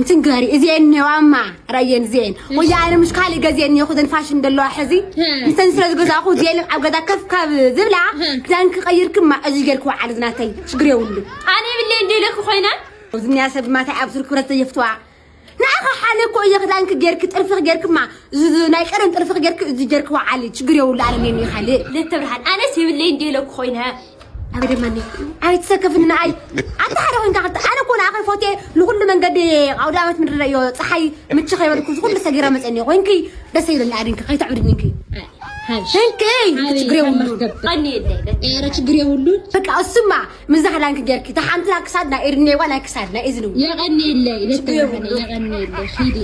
ትንገሪ እዚአን እኒዋማ ራየን እዚአን ወያ ኣነ ምሽ ካልእ ገዚአን እኒኹ ዘን ፋሽን ደለዋ ሕዚ ምስተን ስለ ዝገዛእኹ እዚአን ኣብ ገዛ ከፍ ካብ ዝብላ ክዳን ክቐይርክማ እዚ ጌርክዋ ዓሊ ዝናተይ ሽግር የብሉ ኣነ ይብለይ እንደ ኢለክ ኮይና ዝንያ ሰብ ማታይ ኣብ ሱር ክብረት ዘየፍትዋ ንዓኻ ሓለ እኮ እየ ክዳንክ ጌርክ ጥርፍኽ ጌርክማ ናይ ቀደም ጥርፍኽ ጌርክ እዚ ጌርክዋ ዓሊ ሽግር የብሉ ኣነ ኔኒ ካልእ ለተብርሃን ኣነስ ይብለይ እንደ ኢለክ ኮይና ኣበደማኒ ኣይትሰከፍኒ ንኣይ ኣታ ሓደ ኮይንካ ክልተ ኣነ እኮ ንኣኸ ፎቴ ንኩሉ መንገዲ ኣውደ ኣመት ምድረ እዮ ፀሓይ ምቺ ከይበልኩ ዝኩሉ ሰጊረ መፀኒ ኮይንኪ ደስ ይብለኒ ኣድንኪ ከይተዕብድኒ እንኪ እንኪ ችግር የብሉን ቀኒ የለ ኧረ ችግር የብሉን በቃ እሱማ ምዛ ክዳንኪ ጌርኪ እታ ሓንቲ ናይ ክሳድ ናይ ኤድኔዋ ናይ ክሳድ ናይ እዝኒ እውን የቐኒ የለ ይለተብርሃን የቐኒ የለ ሂዲ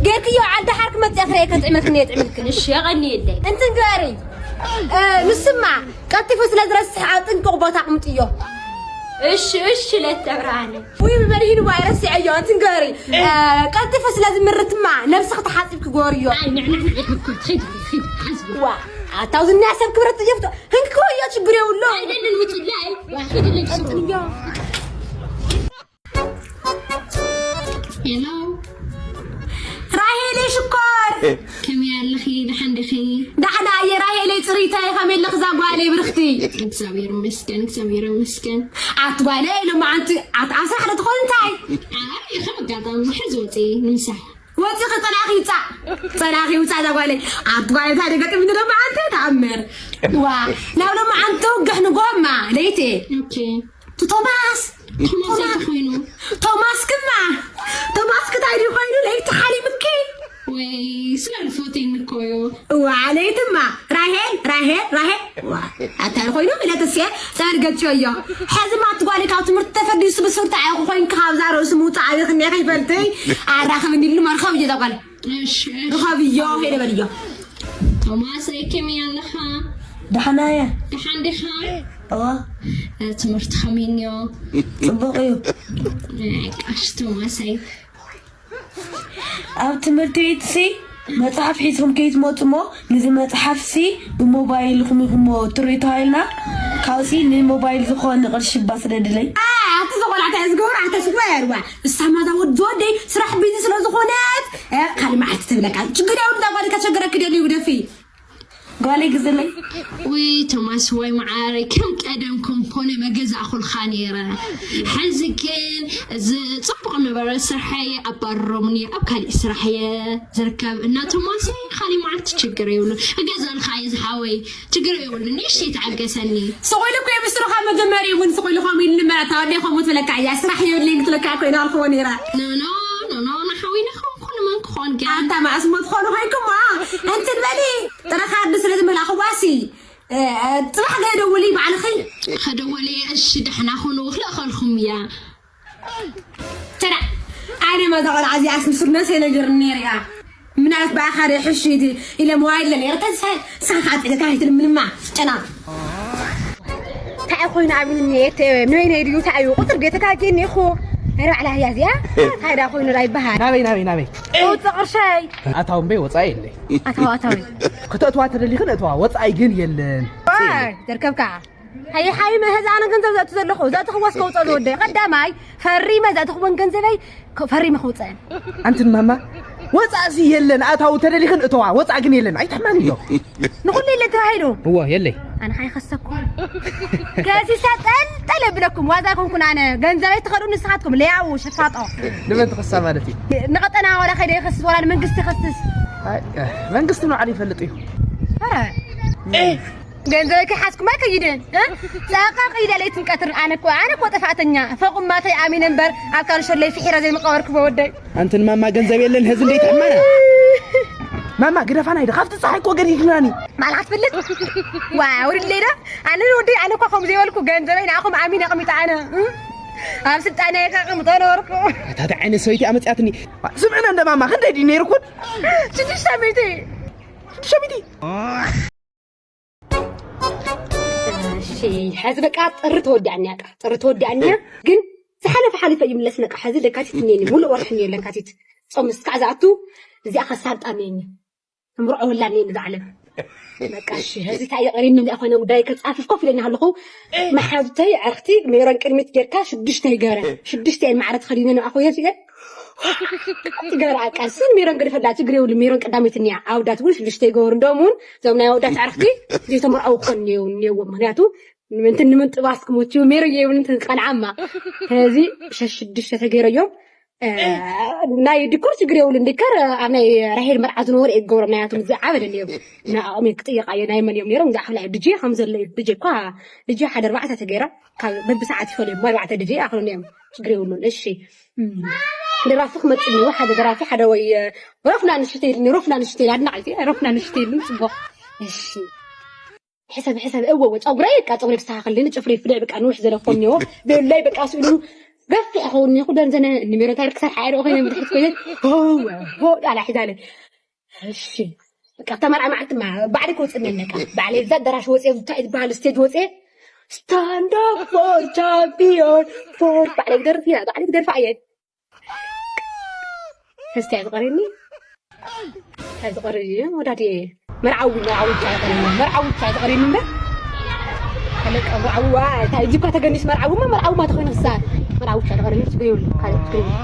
ጌርክዮ ዓዲ ሓርክ መፅያ ክረየ ከጥዕመልክን የጥዕመልክን። እሺ፣ የቐንየለይ። እንትን ገሪ፣ እ፣ ንስማ ቀልጢፉ ስለ ዝረስሕ ኣብ ጥንቁቕ ቦታ ኣቕምጥዮ። እሺ፣ እሺ፣ ለተ ብርሃነ። ውይ፣ ብመድሂን እዋ ረሲዐዮ። እንትን ገሪ፣ እ፣ ቀልጢፉ ስለ ዝምርትማ ነብስኽ ተሓፂብክ ጎርዮ። ኣይ፣ ንዕ፣ ንዕ፣ ንዕ፣ ሂድ፣ ሂድ፣ ሂድ፣ ሓዝቢ። ዋ፣ ኣታው ዝናያ ሰብ ክብረት ጥየፍቶ። ህንክ ክወዮ ችግር የብሎ። ኣይደልን፣ ውፅለይ። ዋ፣ ሂድለይ፣ ስሩ። ሄሎ። ራሄለይ ሽኮር። ከመይ ኣለኺ? ደሓን ዲኺ? ዳሕና እየ ራሄለይ ጽሪተይ፣ ከመይ ኣለኺ እዛ ጓለይ ብርኽቲ? እግዚኣብሔር ይመስገን፣ እግዚኣብሔር ይመስገን። ኣቲ ጓለይ ሎማዓንቲ ኣት-፣ ኣብ ስራሕ ዶ ትኾን እንታይ? ኣይ፣ ከም ኣጋጣሚ ሕዚ ወፂ ንምሳሕ። ወፂ ኸ ጸላኺ ይውፃእ፣ ጸላኺ ይውፃእ እዛ ጓለይ። ኣቲ ጓለይ እንታይ ደገጥምኒ ሎማዓንቲ ተኣምር። ዋ፣ ናብ ሎማዓንቲ ውግሕ ንጎማ ለይቲ። ኦኬ። ቶማስ፣ ቶማስ እንታይ ኮይኑ? ቶማስ ክማ፣ ቶማስ ክታይ ድዩ ኮይኑ? ለይቲ ሓሊምኪ? ወይ፣ ስለ ልፎቴን እኮ እዩ። እዋ፣ ለይትማ፣ ራሄል፣ ራሄል፣ ራሄል። ዋ፣ ኣታ ኮይኑ? ኢለ ተስየ፣ ጸር ገጭዮ እዮ። ሕዚ ማ ትጓሊ ካብ ትምህርቲ ተፈዲሱ ብስርታ ኣየኹ ኮይንኪ ካብዛ ርእሱ ምውጻእ ኣበይ ክንደይ ከይፈልጥይ? ኣራኽብኒ ኢሉ መርኸብ እዮ እዛ ጓል። እሺ፣ እሺ። ርኸብዮ፣ ሄደ በልዮ። ቶማስ፣ ከመይ ኣለኻ? ደሓና እየ። ደሓን ዲኻ? እዋ። እ፣ ትምህርቲ ከመይ እኒኦ? ጽቡቕ እዩ። ኣይ፣ ቃሽ ቶማሰይ። ኣብ ትምህርቲ ቤትሲ መጽሓፍ ሒዝኩም ከይትመጹ እሞ፣ ነዚ መጽሓፍሲ ብሞባይልኩም ኢኹሞ ትርእዩ ተባሂልና፣ ካብሲ ንሞባይል ዝኾነ ቅርሺ እባ ስደድለይ። ኣ፣ ኣቲ እዛ ቆልዓ እንታይ እያ ዝገብራ? ኣታ ሽኮር፣ ዋ። እሳ ማዛ ወድ-፣ ዝወደይ ስራሕ ቢዚ ስለ ዝኾነት፣ እ፣ ካልእ መዓልቲ ትብለካ። ችግር የብሉን፣ እዛ ጓል ከቸገረኪ ደልዩ ግደፊ። ጓለይ ግዝለይ። ውይ ቶማስ፣ ወይ መዓረይ፣ ከም ቀደምኩም ኮነ መገዛእኹልካ ነይረ። ሕዚ ግን እዚ ጽቡቕ ነበረ ስርሐይ ኣባረሮምኒ፣ ኣብ ካሊእ ስራሕ እየ ዝርከብ። እና ቶማስ፣ ካሊእ መዓልቲ ችግር የብሉን፣ እገዛልካ እየ ዝሓወይ፣ ችግር የብሉን፣ ንእሽተይ ተዓገሰኒ። ስቕ ኢሉ እኮ የብስሩኻ መጀመሪ እውን ስቕ ኢሉ ከምኡ ኢሉ ንመራ ታወደ ከምኡ ትብለካ እያ፣ ስራሕ የብለይን ክትብለካ እኮ ኢላ ኣልክዎ ነይራ። ኖ፣ ኖ፣ ኖ፣ ኖ፣ ንሓወይ ንኸውን ኩሉ መን ክኾን ግን? ኣታ መኣስ ሞ ትኾኑ ኮይንኩማ? እንትን በሊ፣ ጥረ ካርዲ ስለ ዝመላኽዋሲ፣ እ፣ እ፣ ጽባሕ ገለ ደውሊ ባዕልኺ። ከደወለ እሺ፣ ደሕና ኩኑ፣ ክልእኸልኩም እያ። ተራ፣ ኣነ መዛ ቆልዓ እዚኣስ ምስርነስ የነገርኒ ነይሩ እያ። ምናልባት ብኣኻ ዶ ሕሽ ኢለ ሞባይል ነይረ፣ ተንሳ፣ ሳኻ ጥልካ ኣይትልምንማ፣ ጨና። እንታይ ኮይኑ ኣብኒ ኔት፣ ኖይ ነይ ድዩ፣ እንታይ እዩ፣ ቁፅር ቤተካ ጌኒ ኢኹ። ናይ ባዕላ እያ እዚኣ፣ እንታይ ዳ ኮይኑ ዳ ይበሃል? ናበይ፣ ናበይ፣ ናበይ? ውፅእ ቅርሸይ። ኣታዊ እምበይ ወፃኢ የለይ። ኣታዊ፣ ኣታዊ። ክተእትዋ ተደሊኽን እተዋ፣ ወፃኢ ግን የለን። ዋይ፣ ደርከብካ። ሃየ፣ ሃየ፣ መ-፣ ህዚ ኣነ ገንዘብ ዘእቱ ዘለኹ፣ ዘእተኽዎ እስከ ውፅኦ ዝወደይ። ቀዳማይ፣ ፈሪመ ዘእተኽወን ገንዘበይ፣ ከ-፣ ፈሪመ ከውፅአን። ኣንትን ማማ፣ ወፃእሲ የለን፣ ኣታዊ ተደሊኽን እተዋ፣ ወፃእ ግን የለን። ኣይትሕማኒ እዮ። ንኹሉ የለን ተባሂሉ። እዎ፣ የለይ። ኣነ ኸይኸሰኩም። ከሲሰ ጠልጠል የብለኩም፣ ዋዛ ኣይኮንኩን ኣነ። ገንዘበይ ትኸዱ ንስኻትኩም፣ ለያቡ፣ ሸፋጦ። ንመን ትኸሳ ማለት እዩ? ንቐጠና ዋላ ከይደ ይኸስስ፣ ዋላ ንመንግስቲ ይኸስስ። ኣይ፣ መንግስቲ ንባዕሉ ይፈልጥ እዩ። ኧረ። ገንዘበይ ከይሓዝኩም ኣይከይድን፣ እ? ጸቕጠቕ ኢለ ለይትን ቀትርን ኣነ እኮ፣ ኣነ እኮ ጥፍኣተኛ። ፈቑማተይ ኣሚነ እምበር ኣብ ካልሸለይ ፍሒረ ዘይምቐበርኩ ወደይ። ኣንትን ማማ ገንዘብ የለን፣ ህዚ እንደይ ትሕመና። ማማ ግደፋና ኢደ፣ ካብቲ ጸሓይ እኮ ገዲፍናኒ። ማልካ ትፈልጥ? ዋ፣ ውርድለይ ዶ? ኣነ ወደይ፣ ኣነ እኮ ከም ዘይበልኩ ገንዘበይ ንኣኹም ኣሚነ ኣቕሚጠ ኣነ፣ እ? ኣብ ስልጣነይ ከቕምጦ ነበርኩ። ኣታ እንታይ ዓይነት ሰበይቲ ኣመጽኣትኒ? ስምዕና እንደ ማማ ክንደይ ድዩ ነይርኩን? ሽዱሽተ ሚእቲ። ሽዱሽተ ሚእቲ? እሺ፣ ሕዚ በቃ ጥሪ ተወዲኣኒ፣ በቃ ጥሪ ተወዲኣኒ፣ ግን ዝሓለፈ ሓሊፈ ይምለስ፣ በቃ ሕዚ ለካቲት እኒአኒ፣ ሙሉእ ወርሒ እኒአ ለካቲት። ጾም እስካዕ ዝኣቱ፣ እዚኣ ከሳልጣ እኒአኒ። እምርዖ ወላ እኒአኒ እዛ ዓለም። በቃ እሺ፣ ሕዚ እንታይ የቐሪኒ እኒኣ ኮይነ ጉዳይ ከጻፍፍ ኮፍ ኢለኒ ኣለኹ። መሓዙተይ፣ ዕርክቲ፣ ሜሮን ቅድሚት ጌርካ ሽዱሽተ ይገረ። ሽዱሽተ እየን ማዕረ ተኸዲነ ንዓ ኮይነ ኢለ። ትገርኣ ቃል ስን ሜሮን ገደፈላ ችግር የብሉ። ሜሮን ቀዳመይቲ እኒኣ ኣወዳት እውን ሽዱሽተ ይገበሩ። እንደውም እውን እዞም ናይ ኣወዳት ኣዕርኽቲ ዘይተመርዓው ክኾኑ እኒአው-፣ እኒአዎም። ምክንያቱ ምንትን ንምንጥባስ ክሞችው ሜሮን የብሉ እንትን ቀልዓማ። ስለዚ ሸሽ ሽዱሽተ ተገይረዮም። እ፣ ናይ ዲኮር ችግር የብሉ። እንዲከር ኣብ ናይ ራሄል መርዓ ዝነበረ እየ ክገብሮም። ናያቶም ዝዓበደ እኒአው። ንዕኦም እየ ክጥይቕ እየ። ናይ መን እዮም ኔሮም? ዝዓብላ ድጄ ከም ዘሎ እዩ። ድጄ እኳ፣ ድጄ ሓደ ኣርባዕተ ተገይራ፣ ካብ በብሰዓት ይፈልዮም። ኣርባዕተ ድጄ ይኣኽሉ እዮም። ችግር የብሉን። እሺ። እም። ደራፊ ክመጽእ እኒኦ፣ ሓደ ደራፊ፣ ሓደ ወይ፣ እ፣ ሮፍና ንሽተይ ኢሉኒ፣ ሮፍና ንሽተይ ኢላ፣ ኣድናቒተይ፣ ሮፍና ንሽተይ ኢሉኒ፣ ጽቡቕ። እሺ። ሕሰብ፣ ሕሰብ፣ እወ፣ እወ፣ ጸጉረይ፣ በቃ ጸጉረይ ክስተኻኸልኒ፣ ጽፍረይ ፍልሕ፣ በቃ ንውሕ ዘለፎ እኒኦ፣ ቤሎይ፣ በቃ ስእሉ፣ ገፊሕ ክኸውን እኒኹ ደንዘነ ኒሜሮ ታሪክ ክሳብ ሓይረ ኮይነ ብድሕት ኮይነ ሆ ሆ ዳላ ሒዛለ። እሺ በቃ ተመርዓ መዓልቲ ማ ባዕሊ ክወፅእ ነነቃ ባዕሊ እዛ ኣዳራሽ ወፅየ እንታይ ዝበሃል ስቴጅ ወፅየ stand up for champion for ባዕሊ ክደርፍ ኢና ባዕሊ ክደርፍ እየ። እስቲ ኣይትቐሪኒ። ኣይትቐሪ ወዳዲ መርዓዊ መርዓዊ ብቻ ኣይትቐሪኒ መርዓዊ ብቻ ኣይትቐሪኒ እምበር። ኣለቀ መርዓዊ ዋ እንታይ እጅ እኳ ተገኒስ መርዓዊ ማ መርዓዊ ማ ተኾይኑ ክሳር መርዓዊ ብቻ ኣይትቐሪኒ ችግር የብሉ ካልእ ችግር የብሉ።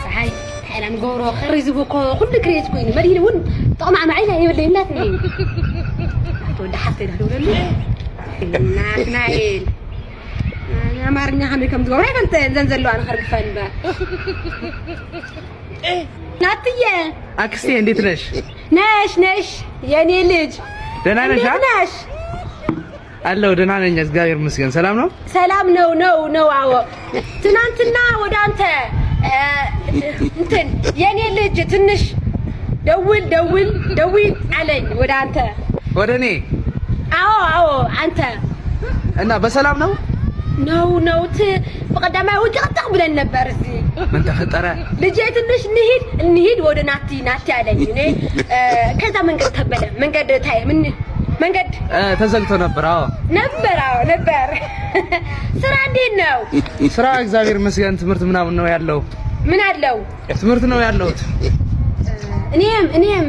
ፀሓይ ሓይላ ንገብሮ ክሪ ዝቡ እኮ ኩሉ ክሬት ኮይኑ መዲኒ እውን ጥቕማ መዓይና የብለይ እናትኒ። ኣቶ ወዲ ሓፍተይ ዳደውለሉ ናትናኤል ኣማርኛ ከመይ ከም ዝገብሮ ኣይፈልጠ ዘን ዘለዋ ንኸርግፈን እምበር። ናትየ አክስቴ እንዴት ነሽ? ነሽ ነሽ የኔ ልጅ ደህና ነሽ? እንዴት ነሽ? አለው ደህና ነኝ፣ እግዚአብሔር ይመስገን። ሰላም ነው? ሰላም ነው ነው ነው። አዎ ትናንትና ወደ አንተ እ፣ እንትን የኔ ልጅ ትንሽ ደውል ደውል ደውል አለኝ ወደ አንተ። ወደ እኔ? አዎ አዎ አንተ እና በሰላም ነው? ነው ነው ት በቀዳማይ ውጭቅጭቅ ብለን ነበር እዚህ። ምን ተፈጠረ? ልጄ ትንሽ እንሂድ እንሂድ ወደ ናቲ ናቲ አለኝ። እኔ እ፣ ከዛ መንገድ ተበለ መንገድ ታይ ምን መንገድ እ፣ ተዘግቶ ነበር። አዎ ነበር። አዎ ነበር። ስራ እንዴት ነው? ስራ እግዚአብሔር ይመስገን። ትምህርት ምናምን ነው ያለው። ምን አለው? ትምህርት ነው ያለሁት። እኔም እኔም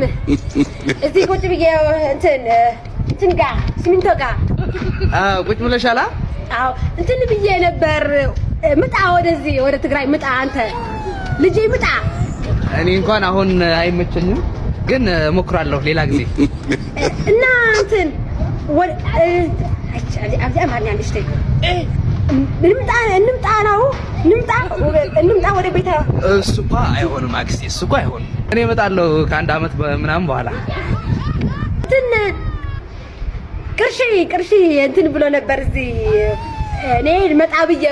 እዚህ ቁጭ ብዬ እንትን እንትን ጋ ሲሚንቶ ጋ አ፣ ቁጭ ብለሻላ? አዎ እንትን ብዬ ነበር። ምጣ ወደዚህ ወደ ትግራይ ምጣ አንተ ልጄ ምጣ። እኔ እንኳን አሁን አይመቸኝም፣ ግን እሞክራለሁ ሌላ ጊዜ። እና እንትን ወ- እ፣ አይ፣ ኣብዚ ኣማርኛ ንእሽተይ ንምጣ ንምጣ ነው ንምጣ ንምጣ ወደ ቤታ እሱ እኳ አይሆንም አክስቴ፣ እሱ እኳ አይሆንም። እኔ እመጣለሁ ከአንድ አመት በ- ምናምን በኋላ። እንትን ቅርሺ ቅርሺ እንትን ብሎ ነበር እዚህ እኔ ልመጣ ብዬ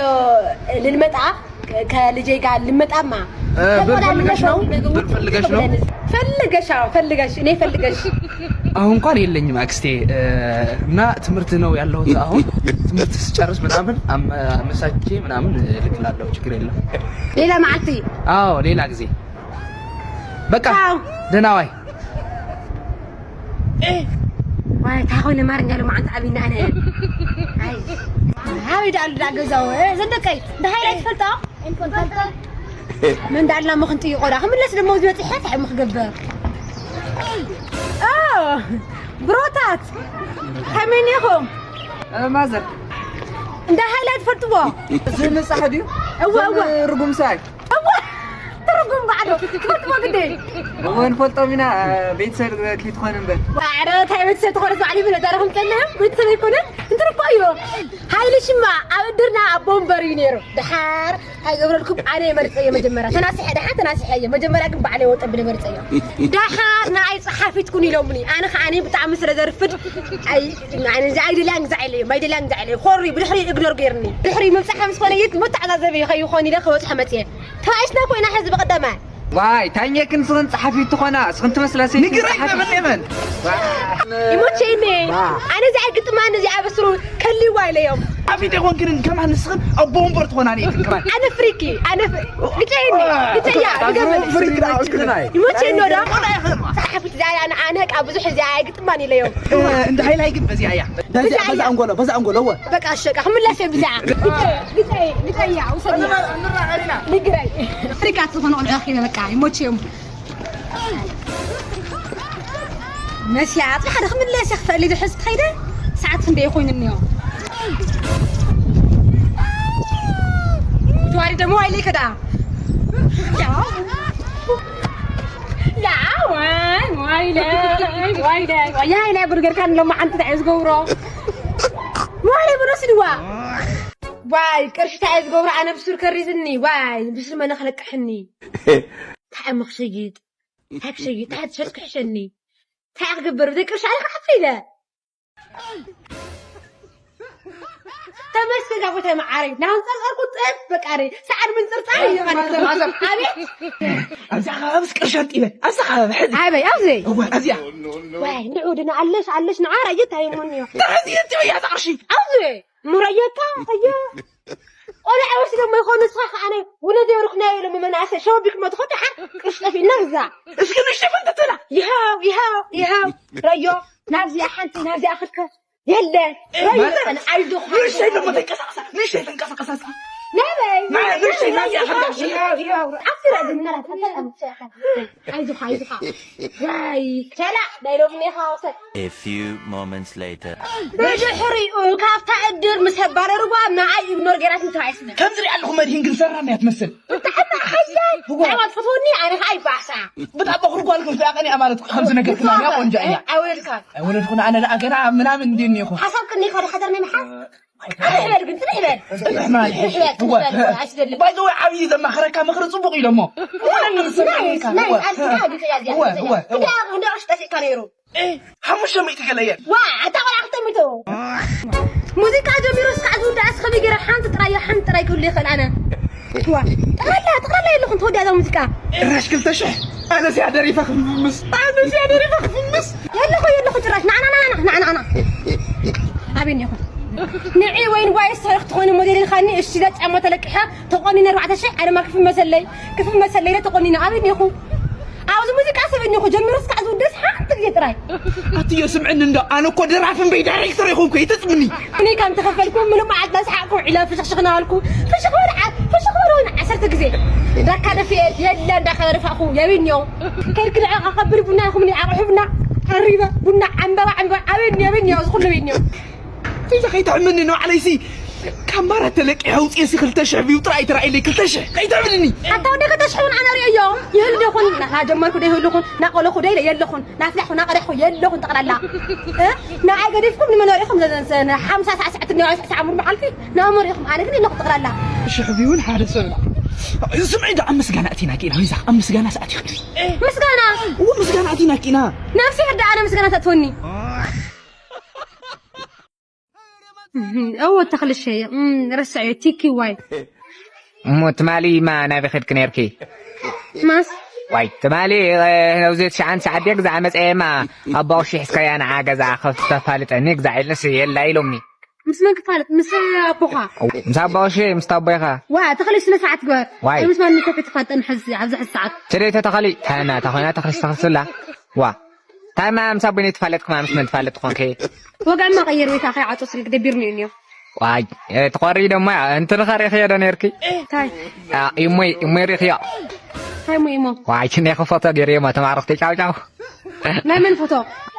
ልንመጣ ከልጄ ጋር ልመጣማ እ፣ ብር ፈልገሽ ነው? ብር ፈልገሽ ነው? ፈልገሽ አዎ ፈልገሽ እኔ ፈልገሽ አሁን እንኳን የለኝም አክስቴ እ፣ እና ትምህርት ነው ያለሁት። አሁን ትምህርት ስጨርስ ምናምን አመ- አመቻችቼ ምናምን እልክላለሁ። ችግር የለም። ሌላ መዓልቲ አዎ ሌላ ጊዜ በቃ ቻው። ደህና ዋይ። ዋይ ታኾነ ማርኛ ሎማዓንቲ ዓብይና ኣነ ኣይ ኣበይ ደኣ ኣሉ ደኣ ገዛው ዘንደቀይ እንዳ ሃይላይ ትፈልጦ ምን እንዳልና ምኽንጥይቆ ዳ ክምለስ ደሞ ዝበፅሐ ታይ ምክገብር ብሮታት ከመይ ኔኹም ማዘር እንዳ ሃይላይ ትፈልጥዎ እዚ ምፃሕ ድዩ እወ እወ ርጉም ሳይ እወ ትርጉም ባዕሉ ትፈልጥዎ ግዲ እወ ንፈልጦም ኢና ቤተሰብ ከይትኾን እምበር ባዕረ እንታይ ቤተሰብ ትኾነ ባዕሉ ይብለ ዳረኹም ፀለህም ቤተሰብ ኣይኮነ እንትርኮ እዩ ሃይሊ ሽማ ኣብ እድርና ኣቦ እምበር እዩ ነይሩ ድሓር ኣይገብረልኩም ኣነ የመርፀ እየ መጀመርያ ተናስሐ ድሓር ተናስሐ እየ መጀመርያ ግን ባዕለ ወጠ ብለ መርፀ እየ ድሓር ንኣይ ፀሓፊት ኩን ኢሎምኒ ኣነ ከዓ ብጣዕሚ ስለ ዘርፍድ ኣይ እዚኣ ግዛዕ ኢለዮም ኣይደልያን ግዛዕ ኢለዮም ኮሪ ብድሕሪ እግኖር ገይርኒ ድሕሪ ምብፃሕ ምስ ኮነ ይት መተዓዛዘቢ ከይኾን ኢለ ከበፅሖ መፅየ ተባኢስና ኮይና ሕዚ ብቀዳማይ ዋይ ታኘክን ስኽን ፀሓፊት ትኾና ስኽን ትመስላ ሰይቲ ንግረኝ ፀሓፊት በምን የመን ይሞቸይኒ ኣነ እዚኣ ግጥማን እዚኣ በስሩ ከሊዋ ኢለዮም ፊት ይኾንክን ከማን ንስኽን ኣቦ ወንበር ትኾና እኔ ከማን ኣነ ፍሪኪ ኣነ ግጨይኒ ግጨያ ፍሪክ ይሞቸይኒ ወዳ ፀሓፊት እዚኣ ኣነ ኣነ ቃ ብዙሕ እዚኣ ኣይግጥማን ኢለዮም እንደ ሃይላይ ግን በዚኣ እያ በዛ በዛ ኣንጎሎ በዛ ኣንጎሎ ወ በቃ ሸቃ ክምለስ እየ ብዛዕ ግጨይ ግጨያ ውሰድና ንግረይ ፍሪካት ዝኾነ ቆልዑ ረኺበ በቃ ይሞችዮም መስያ ጽባሕ ዶ ክምለስ እየ ክፈሊ ዶ ሕዚ ትኸይደ ሰዓት ክንደይ ኮይኑ እኒኦ ትዋሪ ደሞ ዋይለይ ከዳ ያ ዋይ ዋይለይ ዋይለይ ዋይ ናይ ጉርገርካ ንሎማ ሓንቲ እንታይ ዝገብሮ ዋይ ብሎ ስድዋ ዋይ ቅርሺ እንታይ ዝገብሮ ኣነ ብሱር ከሪዝኒ ዋይ ብሱር መነ ክለቅሕኒ እንታይ እሞ ክሸይጥ እንታይ ክሸይጥ እንታይ ትሸጥ ክሕሸኒ እንታይ ክገብር ብዘይ ቅርሺ ኣነ ክሓፍር ኢለ ተመስገን ኣቦታይ መዓረይ ናንፀርፀርኩ ጥብ በቃ ሰዓድ ምንፅርፃር እዩ ኣቤት ኣብዛ ከባቢ ቅርሻን ጢበ ኣብዛ ከባቢ ሕዚ ኣበይ ኣብዚ ኣብዚያ ወይ ንዑ ድና ኣለሽ ኣለሽ ንዓ ራየት ኣይሙን እዩ ራየት እያ ጣቅርሺ ኣብዚ ሙረየካ እየ ቆልዓ ወሲዶሞ ይኾኑ። ንስኻ ከኣ ናይ ውነ ዘይበርኩ ናይ ኢሎም መናእሰይ ሸወቢክሞ ትኾን ደሓን ቅርሺ ጠፊእና እዛ። እስኪ ንእሽተይ ፈንተተላ። ይሃው፣ ይሃው፣ ይሃው። ረዮ፣ ናብዚኣ ሓንቲ፣ ናብዚኣ ክልተ። የለ። ረዮ፣ ማለት ኣነ ኣይዞኻ። ንእሽተይ ደሞ ተንቀሳቐሳ፣ ንእሽተይ ተንቀሳቐሳ እስኪ። ናበይ? ና፣ ንእሽተይ ናብዚኣ ሓንቲ። ይሃው፣ ይሃው። ኣብቲ ራእዚ ምናልባት ተጠምት ኣይዞኻ፣ ኣይዞኻ። ዋይ፣ ቸላ፣ ናይ ሎሚ ኔኻ ወሰድ። A few moments later. ብድሕሪኡ ካብታ እድር ምስ ኣባረርዋ ንዓይ ኢግኖር ገይራትኒ ተባኢስኒ። ከም ዝሪኣ ኣለኹ መድሂን ግን ሰራም እያ ትመስል። ብጣዕሚ ሓያል። እዋ። ብጣዕሚ ትፈትወኒ፣ ኣነ ኸዓ ይባእሳ። ብጣዕሚ ኣኽሪ ጓል ከፍትያ ቀኒኣ ማለት እኮ ከምዚ ነገር ክናንያ ቆንጆ እያ። ኣይወለድካን። ኣይወለድኩን ኣነ ደኣ ገና ምናምን እንዲኒ ኢኹ። ሓሳብ ቅኒ ኢኻ ዶ ሓዳር ናይ ምሓዝ? ጽንሕ በል ግን፣ ጽንሕ በል። ጽንሕ ማለት ጽንሕ በል፣ እወ። ጽንሕ በል፣ ኣይትደሊ። ባይ ዘ ወይ ዓብዪ ዘማኽረካ ምኽሪ ጽቡቕ እዩ ደሞ። እወ፣ እወ፣ ናይስ፣ ናይስ፣ እወ። ኣዝያ ግጥያ እዚኣ፣ እወ፣ ግጥያ። እወ፣ እወ። እንዳ፣ እንዳ ቅርሺ ጠፊእካ ነይሩ። ኤ፣ ሓሙሽተ ሚእቲ ገለ እየን። ዋ፣ ኣታ ቆልዓ ክልተ ሚእቲ። ሙዚቃ ጀሚሩ እስካዕ ዝውዳእ እስከ ብገይረ ሓንቲ ጥራይ፣ ሓንቲ ጥራይ ክህሉ ይኽእል ኣነ። ዋ፣ ጠቕላላ፣ ጠቕላላ የለኹም ተወዲኣ እዛ ሙዚቃ። ጭራሽ ክልተ ሽሕ። ኣነስ እያ ደሪፈ ክፍምስ። ኣነስ እያ ደሪፈ ክፍምስ። የለኹ፣ የለኹ ጭራሽ። ና፣ ና፣ ና፣ ና፣ ና፣ ና፣ ና። ኣበይ እኒኹም? ንዒ ወይን ጓይስ ትኾኒ ሞዴል ኢልካኒ፣ እሺ፣ ኢለ ጫማ ተለቂሐ፣ ተቆኒነ ኣርባዕተ ሽሕ፣ ኣነ ድማ ክፍመሰለይ፣ ክፍመሰለይ ኢለ ተቆኒነ። ኣበይ እኒኹም? ኣብዚ ሙዚቃ ሰብ እኒኹ ጀሚሩ እስካዕ ዝውደስ ሓንቲ ግዜ ጥራይ። ኣትዮ ስምዕኒ እንዶ፣ ኣነ እኮ ደራፊ እምበይ ዳይሬክተር ይኹንኩ፣ ይተጽምኒ። እኔ ከም ተኸፈልኩ ምንም መዓልቲ እናሰሓቅኩ ውዒለ ፍሽኽሽኽ እናበልኩ፣ ፍሽኽ በሉ ዓ-፣ ፍሽኽ በሉ እውን ዓሰርተ ግዜ። ዳካ ደፊኤ የለ እንዳኸበ ደፋእኩ፣ የብንዮ። ከይድክ ንዕቕ ኣኸብር ቡና ይኹምኒ፣ ኣቕሑ ቡና፣ ቀሪበ፣ ቡና፣ ዕምበባ፣ ዕምበባ፣ ኣበንዮ፣ የብንዮ፣ እዚ ኩሉ የብንዮ። እዛ ከይትሕምኒ ንባዕለይሲ ካብ ማራ ተለቂሐ ኣውፅኤሲ ክልተ ሽሕ ቪው ጥራይ ትረኣየለይ፣ ክልተ ሽሕ ከይትሕምኒ። ኣታ ወደ ክልተ ሽሕ እውን ኣነ ርእየዮ። ይህሉ ዶ ይኹን፣ ናኻ ጀመርኩ ዶ ይህሉ ይኹን፣ ናቆለኹ ዶ ኢለ የለኹን፣ ናፍላሕኩ ናቀዳሕኩ የለኹን ጠቕላላ። እ? ንዓይ ገዲፍኩም ንመን ሪእኹም ዘ-፣ ዘ-፣ ዘ-፣ ሓምሳ ሳዕ ስዕት እኒኦ፣ ሽሕ ሳዕ ሙሉ መዓልቲ ንኦም ሪእኹም፣ ኣነ ግን የለኹ ጠቕላላ። ሽሕ ቪውን ሓደ ሰብ። ስምዒ ዶ ኣብ ምስጋና ኣቲና ኪና፣ ወይዛ ኣብ ምስጋና ሰዓት ይኽእል። ምስጋና? እዎ፣ ምስጋና ኣቲና ኪና። ነብሲ ሕዳ ኣነ ምስጋና ተእትወኒ። እዎ፣ ተኽልሸ፣ እም፣ ረስዐዮ፣ ቲ ኪው ዋይ። እሞ ትማሊ ማ ናበይ ኸድኪ ነርኪ? ማስ? ዋይ፣ ትማሊ፣ እ፣ ኣብዚ ትሽዓን ሰዓት ድየ ግዛዕ መጸየማ፣ ኣባቑሺ ሒዝካያ ንዓ ገዛ ከፍ-፣ ተፋልጠኒ ግዛዕ ኢልንስ የላ ኢሎምኒ። ምስ መን ክፋለጥ? ምስ ኣቦኻ? ምስ ኣባቑሺ፣ ምስ ኣቦይኻ። ዋ፣ ተኽሊ ስነ ስርዓት ግበር። ዋይ። ምስ ማንም ሰብ ኣይትፋጠን ሕዚ፣ ኣብዚ ሕዚ ሰዓት። ሰለይቲ ተኽሊ፣ ታና፣ ተኾይና ተኽሊ ዝተኸስላ። ዋ። ታማ ምስ ኣቦይ ነይትፋለጥኩማ ምስ መን ትፋለጥ ትኾንኪ? ወግዕማ ቀይር ወይ ከዓ ከይዓጾ ስልክ ደቢርኒ እዩ እኒኦ። ዋይ፣ እ፣ ትኾሪ ደሞ ያ፣ እንትን ኸ ሪእኽዮ ዶ ነይርኪ? እንታይ? አ፣ ኢሞይ፣ ኢሞይ ሪእኽዮ? እንታይ እሞ ኢሞ? ዋይ፣ ክንደይ ፎቶ ገይረዮ፣ ተማረኽቲ ጫው ጫው። ናይ መን ፎቶ?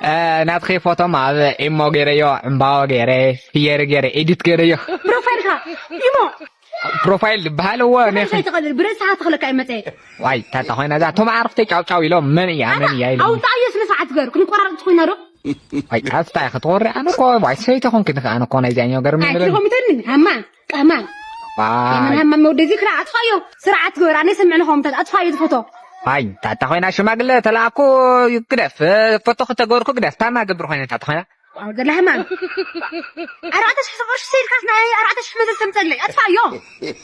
እ፣ ናትኺ ፎቶ ማ ኣብ ኢሞ ገይረዮ፣ ዕምባባ ገይረ፣ ፍየሪ ገይረ፣ ኤዲት ገይረዮ። ፕሮፋይልካ ኢሞ? ፕሮፋይል ዝበሃል እዎ፣ ፕሮፋይል ነኺ። ዘይትኽእል፣ ብርእስኻ ትኽለካ ኣይመጸ። ዋይ፣ ታታ ኮይና እዛ፣ እቶም ዓርኽተይ ጫው ጫው ኢሎም፣ መን እያ፣ መን እያ ኢሎም። ኣውጣዮ ስነ ስርዓት ገር፣ ክንቆራረጽ ኮይና ዶ? ዋይ፣ ኣስታ ኢኺ ትኾሪ፣ ኣነ እኮ፣ ዋይ፣ ሰይቲ ኮንኪ ንኸ፣ ኣነ እኮ ናይዚኣኛው ገርም ኣይ፣ ይብለኒ። ትኾሚተኒ፣ ሃማ፣ ቀማ። ዋይ። የመን ሃማ መውደዚ ክራ ኣጥፋዮ፣ ስርዓት ገር፣ ኣነ ሰምዕኒ ኮምታት፣ ኣጥፋዮ ዝፎቶ። ዋይ፣ ታታ ኮይና ሽማግለ ተላኣኩ ግደፍ፣ ፎቶ ከተገርኩ ግደፍ፣ ታማ ገብር ኮይነ ታታ ኮይና። ዋው፣ ዘላ ህማም። ኣርባዕተ ሽሕ ሰብዑ ሽሕ ሰይድካስ ናይ ኣርባዕተ ሽሕ መዘዝ ተምጸለይ። ኣጥፋዮ።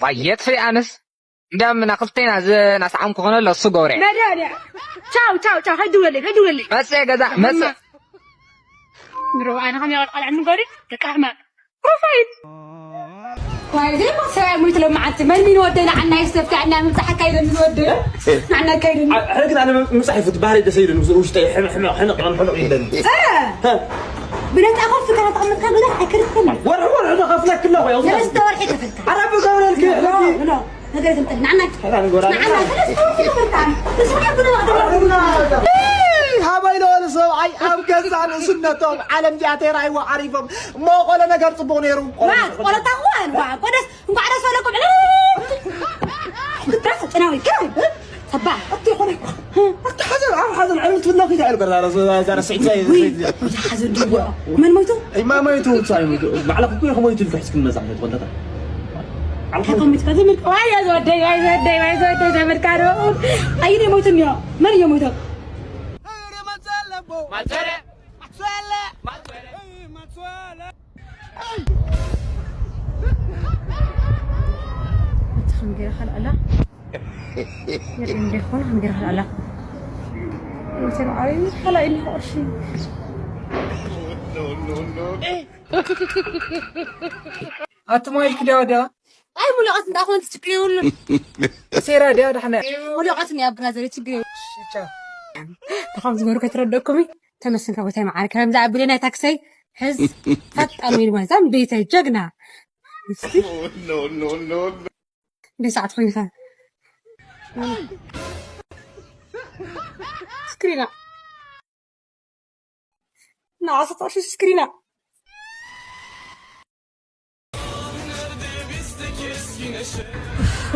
ዋየት ፍሪ ኣነስ። እንዳም ናክልቴና ዝ-፣ ናስዓም ክኾነ ለሱ ጎሬ። መድሃኒያ። ቻው፣ ቻው፣ ቻው። ከይድውለለይ፣ ከይድውለለይ። መጽእ ገዛ፣ መጽእ። ንሮ ኣነ ከም ያወል ቃል ዕምገሪ፣ ደቂ ኣሕማቅ። ፕሮፋይል። ዋይ፣ ዘይማ ሰብኣይ ሙይት ሎመዓልቲ። መን ሚን ወደይ ንዓና ይስተፍታ፣ ዕና ምብጻሕ ኣካይደኒ ዝወደይ። ንዓና ኣካይደኒ። አ-፣ ሕነ ግን ኣነ ምብጻሕ ይፈቱ፣ ባህሪ ደስ ይብለኒ፣ ምስ ውሽጠይ ሕመ-፣ ሕመ-፣ ሕነቕ፣ ሕነቕ፣ ሕነቕ ይብለኒ። እ! እ! ብነጻ ኮፍ ኢልካ ተቐመጥካ ግን ኣይከድክን። ወርሒ፣ ወርሒ ዶ ከፍለክ ኣለኹ፣ ያው ሰለስተ ወርሒ ከፈልካ። ኣረ ብገብረልኪ፣ ብሎ፣ ብሎ። ነገር ትምጠል። ንዓና፣ ሕራ ንጎራ። ንዓና፣ ሰለስተ ወርሒ ከፈልካ። ንስኻ ብሎ፣ ብሎ። ሃባይ ለወለ ሰብኣይ ኣብ ገዛ ንእስነቶም ዓለም ዚኣተይራ ኣይዋ ዓሪፎም። እሞ ቆሎ ነገር ጽቡቕ ነይሩ። ዋ፣ ቆሎ ታቕዋን፣ ዋ፣ ቆደስ እንኳዕ ደስ በለኩም። ዕልል! ክትራስ ጨናዊ፣ ክራይ። ሰባ። ኣቲ ኾነ። ኣቲ ሓዘን፣ ኣብ ሓዘን ዕልል ትብሎ ኪዳ ኢሉ ገርዛ፣ ዛ፣ ዛ፣ ዛ፣ ስዒድ፣ ዛ፣ ውይ፣ ዛ፣ ዛ። ሓዘን ድዎ። መን ሞይቱ? እማ ሞይቱ፣ እሱ ኣይሞይቱ። ባዕላ ኩኩ ኢኹ ሞይቱ ኢልካ ሒዝክን መጻ፣ ትፈልጣ? ኣልካ ኮሚት ከዚ ምን? ዋይ፣ ያ ዘወደይ፣ ዋይ፣ ዘወደይ፣ ዋይ፣ ዘወደይ፣ ዘመድካ ዶ? ኣይኔ ሞይቱ እኒኦ። መን እዮ ሞይቱ? ማዘረ፣ ማዘረ፣ ማዘረ። እታ ከም ገይራ ካልኣላ። የርኢ እንደ ኾነ ከም ገይራ ካልኣላ። እንትን ዓረይ ካልኣይ እንደ ቁርሺ። ኣቲ ሞባይል ክዳወዳ። ኣይ ሙሉቀት እንዳኾን ችግር የብሉን። ሴራ ድያ ዳሕና? ሙሉቀት እያ ብራዘር፣ ችግር የብሉን። ቻው። ተኻም ዝበሩ ከይትረደኩም። ተመስገን ካብ ቦታይ መዓር ከም ዝኣብለና ታክሰይ ሕዝ። ፈጣን ወይ ማዛም ቤተ ጀግና። እስቲ እንደ ሰዓት ኮይንካ ስክሪና ንዓሰርተ ቅርሺ ስክሪና።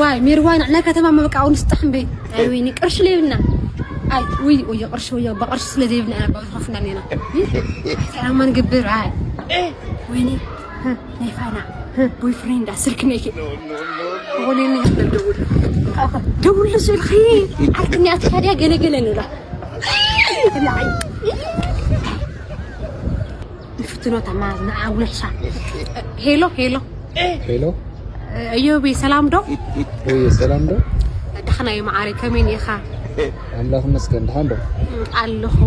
ዋይ ሜርዋ ንዕና ከተማ መበቃ ኣውን ስጣሕ እምበይ። ኣይ ወይኒ ቅርሺ ለይብልና። ኣይ ውይ ውይ ቅርሺ ውይ በቅርሺ ስለ ዘይብልና ኢና ባብ ዝኸፍና ኔና። ኣይ ኣማን ግብር ኣይ ወይኒ ናይ ፋና ቦይፍሬንዳ ስልክ ነይኪ። ሆኔ ምን ደውል ደውል ስልኺ። ዓርክንያት ካዲያ ገለ ገለ ንብላ። ንፍትኖ ተማዝ ንዓጉለሻ። ሄሎ ሄሎ። ሄሎ። እዮቢ ሰላም ዶ? ወይ ሰላም ዶ? ደሕና እዩ መዓረይ፣ ከመይ ኢኻ? ኣምላኽ ይመስገን፣ ደሓን ዶ? ኣለኹ።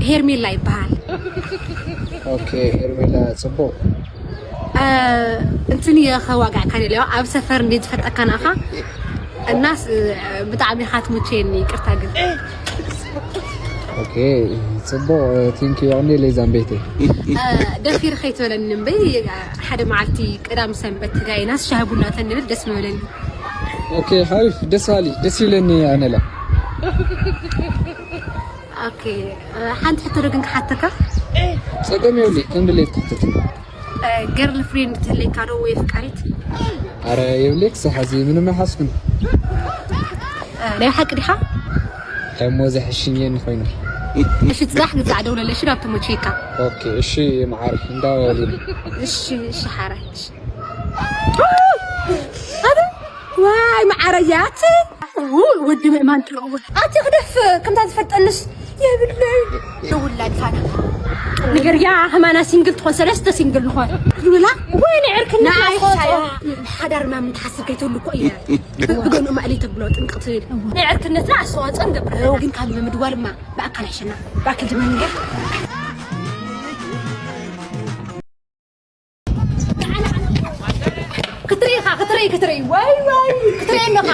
ሄርሜላ ይበሃል። ኦኬ፣ ሄርሜላ ጽቡቕ። እንትን እየ ኸዋጋዕካ ደለዋ ኣብ ሰፈር እንዴት ዝፈጠካ ናኻ። እናስ ብጣዕሚ ኢኻ ትምቸየኒ፣ ይቅርታ ግን። ኦኬ፣ ጽቡቕ። ቲንክ ዩ ኣቕኒ ሌዛን ቤተይ። ደፊር ከይትበለኒ እምበይ። ሓደ መዓልቲ ቀዳም ሰንበት ተጋይናስ ሻሂ ቡና ተንብል ደስ ምበለኒ። ኦኬ፣ ሓሪፍ፣ ደስ በሃሊ፣ ደስ ይብለኒ ኣነላ። ኦኬ፣ ሓንቲ ሕቶ ዶ ግን ክሓተካ? ጸገም የብለይ፣ ከም ድሌት ክሕተት። ገርል ፍሬንድ ትህለካ ዶ ወይ ፍቃሪት? ኣረ የብለይ፣ ክሳብ ሕዚ ምንም ኣይሓዝኩን። ናይ ሓቂ ዲኻ? እሞ ዘሕሽኘኒ ኮይኑ። እሺ፣ ጽባሕ ግዛዕ ደውለለሽ ናብ ተመቸካ። ኦኬ፣ እሺ፣ መዓር እንዳወሊ። እሺ፣ እሺ፣ ሓራይ፣ እሺ። ኣበ፣ ዋይ፣ መዓረያት። ውይ፣ ወዲ ምእማን ትረእዎ። ኣቲ ክደፍ፣ ከምታ ዝፈልጠንስ የብለይ። ደውላ ድፋና። ንገርያ፣ ከማና ሲንግል ትኾን፣ ሰለስተ ሲንግል ንኾን። ዝብላ? ወይ ንዕርክነት ንዓይ ንኾን። ሓዳር ምናምን ትሓስብ ከይትህሉ እኮ እያ። ብገንኡ ማእለይ ተብሎ ጥንቅቕ ትብል። ናይ ዕርክነትና ኣስተዋጽኦ ንገብር ኣለና። ግን ካብ ምድዋልማ ብኣካል ኣይሸና። ብኣካል ድማ ንገር። ክትርኢ ኢኻ፣ ክትርኢ፣ ክትርኢ። ወይ፣ ወይ፣ ክትርኢ ኣለኻ።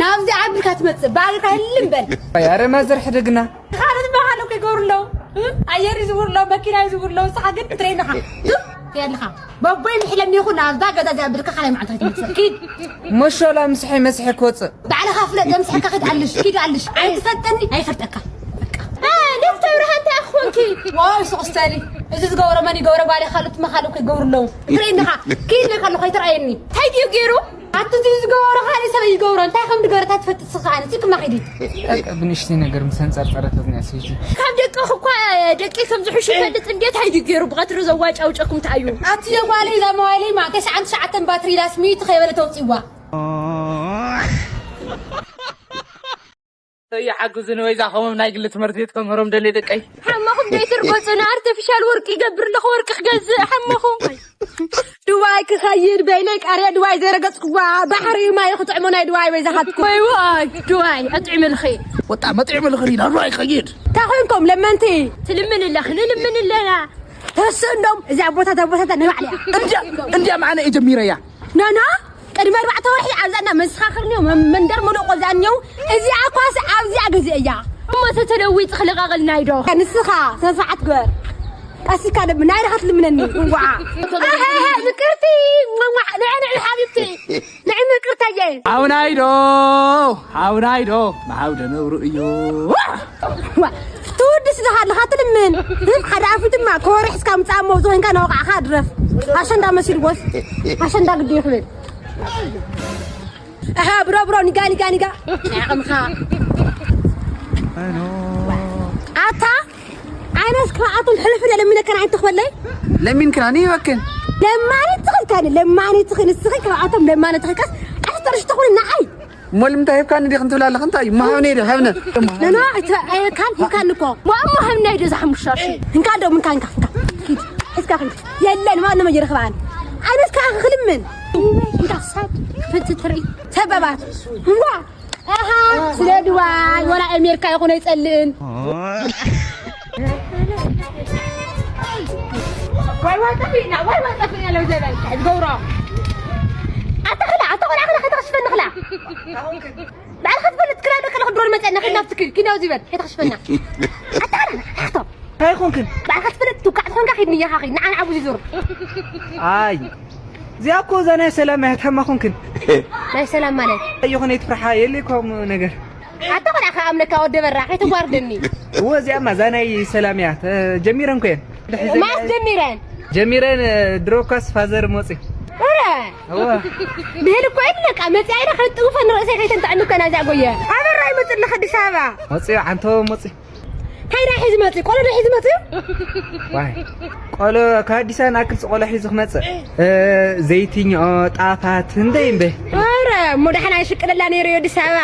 ናብዚ ዓብልካ ትመጽእ። ባልካ ህልም በል። ኣይ፣ ኣረ ማዘር ሕደግና። ካልኦት በዓል እኮ ይገብሩ ኣለዉ። እ? ኣየር ይዝውሩ ኣለዉ፣ መኪና ይዝውሩ ኣለዉ። ንስኻ ግን ክትርኢ ኣለኻ። እ? ትርኢ ኣለኻ። በቦይ ምሕለኒ ይኹን ናብዛ ገዛ እዚኣ ብልካ ካልኣይ መዓልቲ ኣይትመጽእ። ኪድ። መሸላ ምስሐይ መስሐ ክወጽእ። ባዕልኻ ፍለጥ፣ ዘምስሐካ ኪድ ኣልሽ፣ ኪድ ኣልሽ። ኣይትፈልጠኒ፣ ኣይፈልጠካ። በቃ። እ፣ ዶክተር ብርሃን እንታይ ኮንኪ? ዋይ፣ ሱቕ ስተሊ። እዚ ዝገበሮ መን ይገብሮ? ጓል ካልኦት መኻሉ እኮ ይገብሩ ኣለዉ። ትርእይኒ ኢኻ። ኪድ ኢልካ ኣለኹ፣ ኣይትርኣየኒ። እንታይ ድዩ ገይሩ? ኣቲ እዚ ዝገበሮ ካልእ ሰብ ይገብሮ። እንታይ ከም ዝገበረ እንታይ ትፈልጥ ንስኻ? ኣነ፣ እዚ ክማ ኺዲ። በቃ ብንእሽተይ ነገር ምስ ኣንጸርጸረት እያ፣ ሰይቲ። ካብ ደቅኺ እኳ ደቂ ከም ዝሕሹ ይፈልጥ። እንዴት ሃይዲ ገይሩ ብቐትሪ ዘዋጫውጨኩም ተኣዩ? ኣቲ የጓለይ፣ እዛ መዋይለይ ማ፣ ተስዓን ትሽዓተን ባትሪ ላስ ሚእቲ ከይበለ ተውጽዋ። ተይ ሓግዙኒ ወይ እዛ ኸምኡ ናይ ግሊ ትምህርቲ ቤት ከምህሮም ደልየ ደቀይ። ሓመኹም ዘይትርገጹ፣ ንኣርቲፊሻል ወርቂ ይገብር ኣለኹ፣ ወርቂ ክገዝእ ሓመኹም። ድዋይ ክኸይድ በይነይ ቃርያ ድዋይ ዘይረገጽክዋ፣ ባሕሪ እዩ ማይ ክጥዕሞ ናይ ድዋይ ወይ ዝሃብኩ። ወይ ወይ፣ ድዋይ ኣጥዕምልኺ። ወጣ መጥዕምልኺ ኢና ድዋይ ክኸይድ። እንታይ ኾንኩም ለመንቲ? ትልምን ኣለኺ፣ ንልምን ኣለና። ተስእ እንዶም እዚኣ ቦታ፣ እዛ ቦታ ንባዕልያ። እንድያ፣ እንድያ መዓነ እየ ጀሚረያ። ኖ፣ ኖ፣ ቅድሚ ኣርባዕተ ወርሒ ኣብዛ እንዳ መዘኻኽር እኒኦ፣ መ-፣ መንደር ሙሉእ ቆብዛ እኒኦ። እዚኣ ኳስ ኣብዚኣ ገዚአ እያ። እሞ ተተለዊጥኺ ልቐቕልና ኢዶ። ንስኻ ስነ ስርዓት ግበር። ቀሲካ ደብ ናይ ርሓት ልምነኒ፣ እንቋዓ። ኣሃ፣ ምቅርቲ፣ ሟሟ፣ ንዕንዕ ሓቢብቲ። ንዕንዕ ቅርታየ። ሓውናይ ዶ፣ ሓውናይ ዶ፣ መሓው ደነብሩ እዩ። ዋ፣ ትውድስ ዶ ሃለኻ ትልምን? ሓደ ኣፉ ድማ ከወርሕ እስካ ምጻሞ ዝኾንካ ናውቃዕኻ ድረፍ። ኣሸንዳ መሲልዎስ፣ ኣሸንዳ ግዲ ይኽብል። ኣሃ፣ ብሮ፣ ብሮ፣ ኒጋ፣ ኒጋ፣ ኒጋ። ናይ ዓቕምኻ። ኣታ፣ ኣነስ ካብኣቶም ሕልፍ ኢለ ለሚነካ ንዓይ ትኽበለይ? ለሚንክናኒ ይበክን። ለማኒ ትኽን ካኒ፣ ለማኒ ትኽን፣ ንስኺ ካብኣቶም ለማኒ ትኽን፣ ካስ ዓሰርተ ቅርሺ ትኹን ንዓይ። እሞ ልምንታይ ሂብካኒ ዲኽን ትብል ኣለኽን? እንታይ እዩ? እሞ ሃብኒ ዶ? ሃብነ። ኖ፣ ኖ፣ እተ-፣ ኣየካን፣ ሂብካኒ እኮ። እሞ፣ እሞ ሃብኒ ኣይደ እዛ ሓሙሽተ ቅርሺ። እንካ ዶ፣ ምንካ፣ እንካ፣ እንካ። ኪድ፣ ሒዝካ ኪድ። የለን፣ ማንም ኣይረኽባን። ኣነስ ከኣ ክልምን። እንካ፣ ሳብ፣ ፍትትሪ። ሰበባት። እንኳ ኣሃ፣ ስለ ድዋይ ወላ ኣሜሪካ ይኹን ኣይጸልእን። ዋይ ዋይ ጠፊእና፣ ዋይ ዋይ ጠፊእና ለው ዘበል ዝገብሮ። ኣታ ኣታ ቆልዓ ከላ ከይተኽሽፈኒ ክላ። ባዕልኻ ትፈልጥ ክላ ደቀለ ክድሮን መጸና ከይናፍትክል ኪናው ዝበል ከይተኽሽፈና። ኣታ ቆልዓ ናሕቶ። እንታይ ኮንክን? ባዕልኻ ትፈልጥ ትውቃዕ ትኾንካ ኪድ ንያኻ ኺድ ንዓን ዓቡ ዝዙር። ኣይ እዚኣ እኮ እዛ ናይ ሰላም እያ። ታማ ኮንክን? ናይ ሰላም ማለት? ኣይኾነ ይትፍርሓ የለ ከምኡ ነገር። ኣታ ቆልዓ ከኣምነካ ወደ በራ ከይተጓርደኒ። እወ እዚኣማ እዛ ናይ ሰላም እያ። ተ- ጀሚረን ኮየን። ማስ ጀሚረን? ጀሚረን። ድሮ እኳስ ፋዘር ሞጺ። ኧረ እወ። ብህል እኮ ኢሉ በቃ መጺኣ ኢለ ከጥውፈን ርእሰይ ከይተንትዐኒ እኮ ናዚኣ ጎየ። ኣበራ ይመጽእ ኣለኸ ኣዲስ ኣበባ? ሞጺ ዓንቶ ሞጺ። እንታይ ዳ ሒዝ መጺ ቆሎ ዶ ሒዝ መጺ? ዋይ ቆሎ ካብ ኣዲስ ኣበባ ንኣክል ቆሎ ሒዙ ክመጽእ። ዘይትኛኦ ጣፋት እንደይ እምበ። ኧረ እሞ ደሓና ይሽቅለላ ነይሩ እዩ ኣዲስ ኣበባ።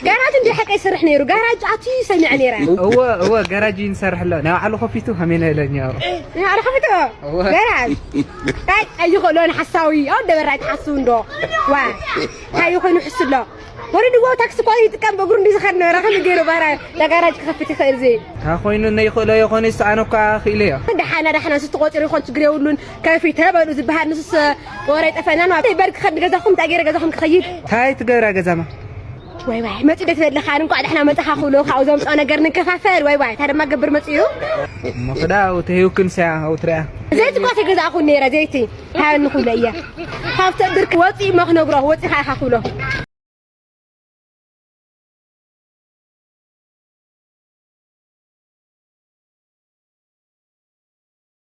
ጋራጅ እንዲ ሓቀይ ይሰርሕ ነይሩ። ጋራጅ ኣትዩ ሰሚዐ ነይረ። እወ እወ ጋራጅ እዩ ንሰርሕ ኣሎ። ናይ ባዕሉ ከፊቱ ከመይ ነለኛ። ናይ ባዕሉ ከፊቱ? እወ። ጋራጅ። ኣይ ኣይኽእሎን ሓሳዊ። ኣው ደበራይ ትሓስው እንዶ። ዋ። እንታይ ኮይኑ ሕስ ኣሎ? ወሪድዎ ታክሲ እኮ ይጥቀም ብእግሩ እንዲ ዝኸድ ነበረ። ከመይ ገይሩ ባራ ጋራጅ ክኸፍት ይኽእል እዚ? እንታይ ኮይኑ ነይኽእሎ ይኾን እሱ ኣነ እኳ ክኢለዮ። ደሓና ደሓና ንሱ ተቆፂሩ ይኾን ችግር የብሉን። ከፊተ በሉ ዝበሃል ንሱስ ወረ ይጠፈና ነው። በል ክኸድ ገዛኹም እንታይ ገይረ ገዛኹም ክኸይድ? እንታይ ትገብራ ገዛማ? ዋይ ዋይ መፂ ዶ ትበልኻ እንኳዕ ደሕና መፃኻ ክብሉ ካብኡ ዘምፅኦ ነገር ንከፋፈል። ዋይ ዋይ እንታይ ድማ ገብር መፂኡ? እሞ ክዳ ተሂውክን ስያ ኣውትሪያ። ዘይቲ እኳ ተገዛእኹ ነይረ ዘይቲ ሃበኒ ክብሎ እየ። ካብቲ ብርክ ወፂ እሞ ክነግሮ ወፂኻ ኢኻ ክብሎ።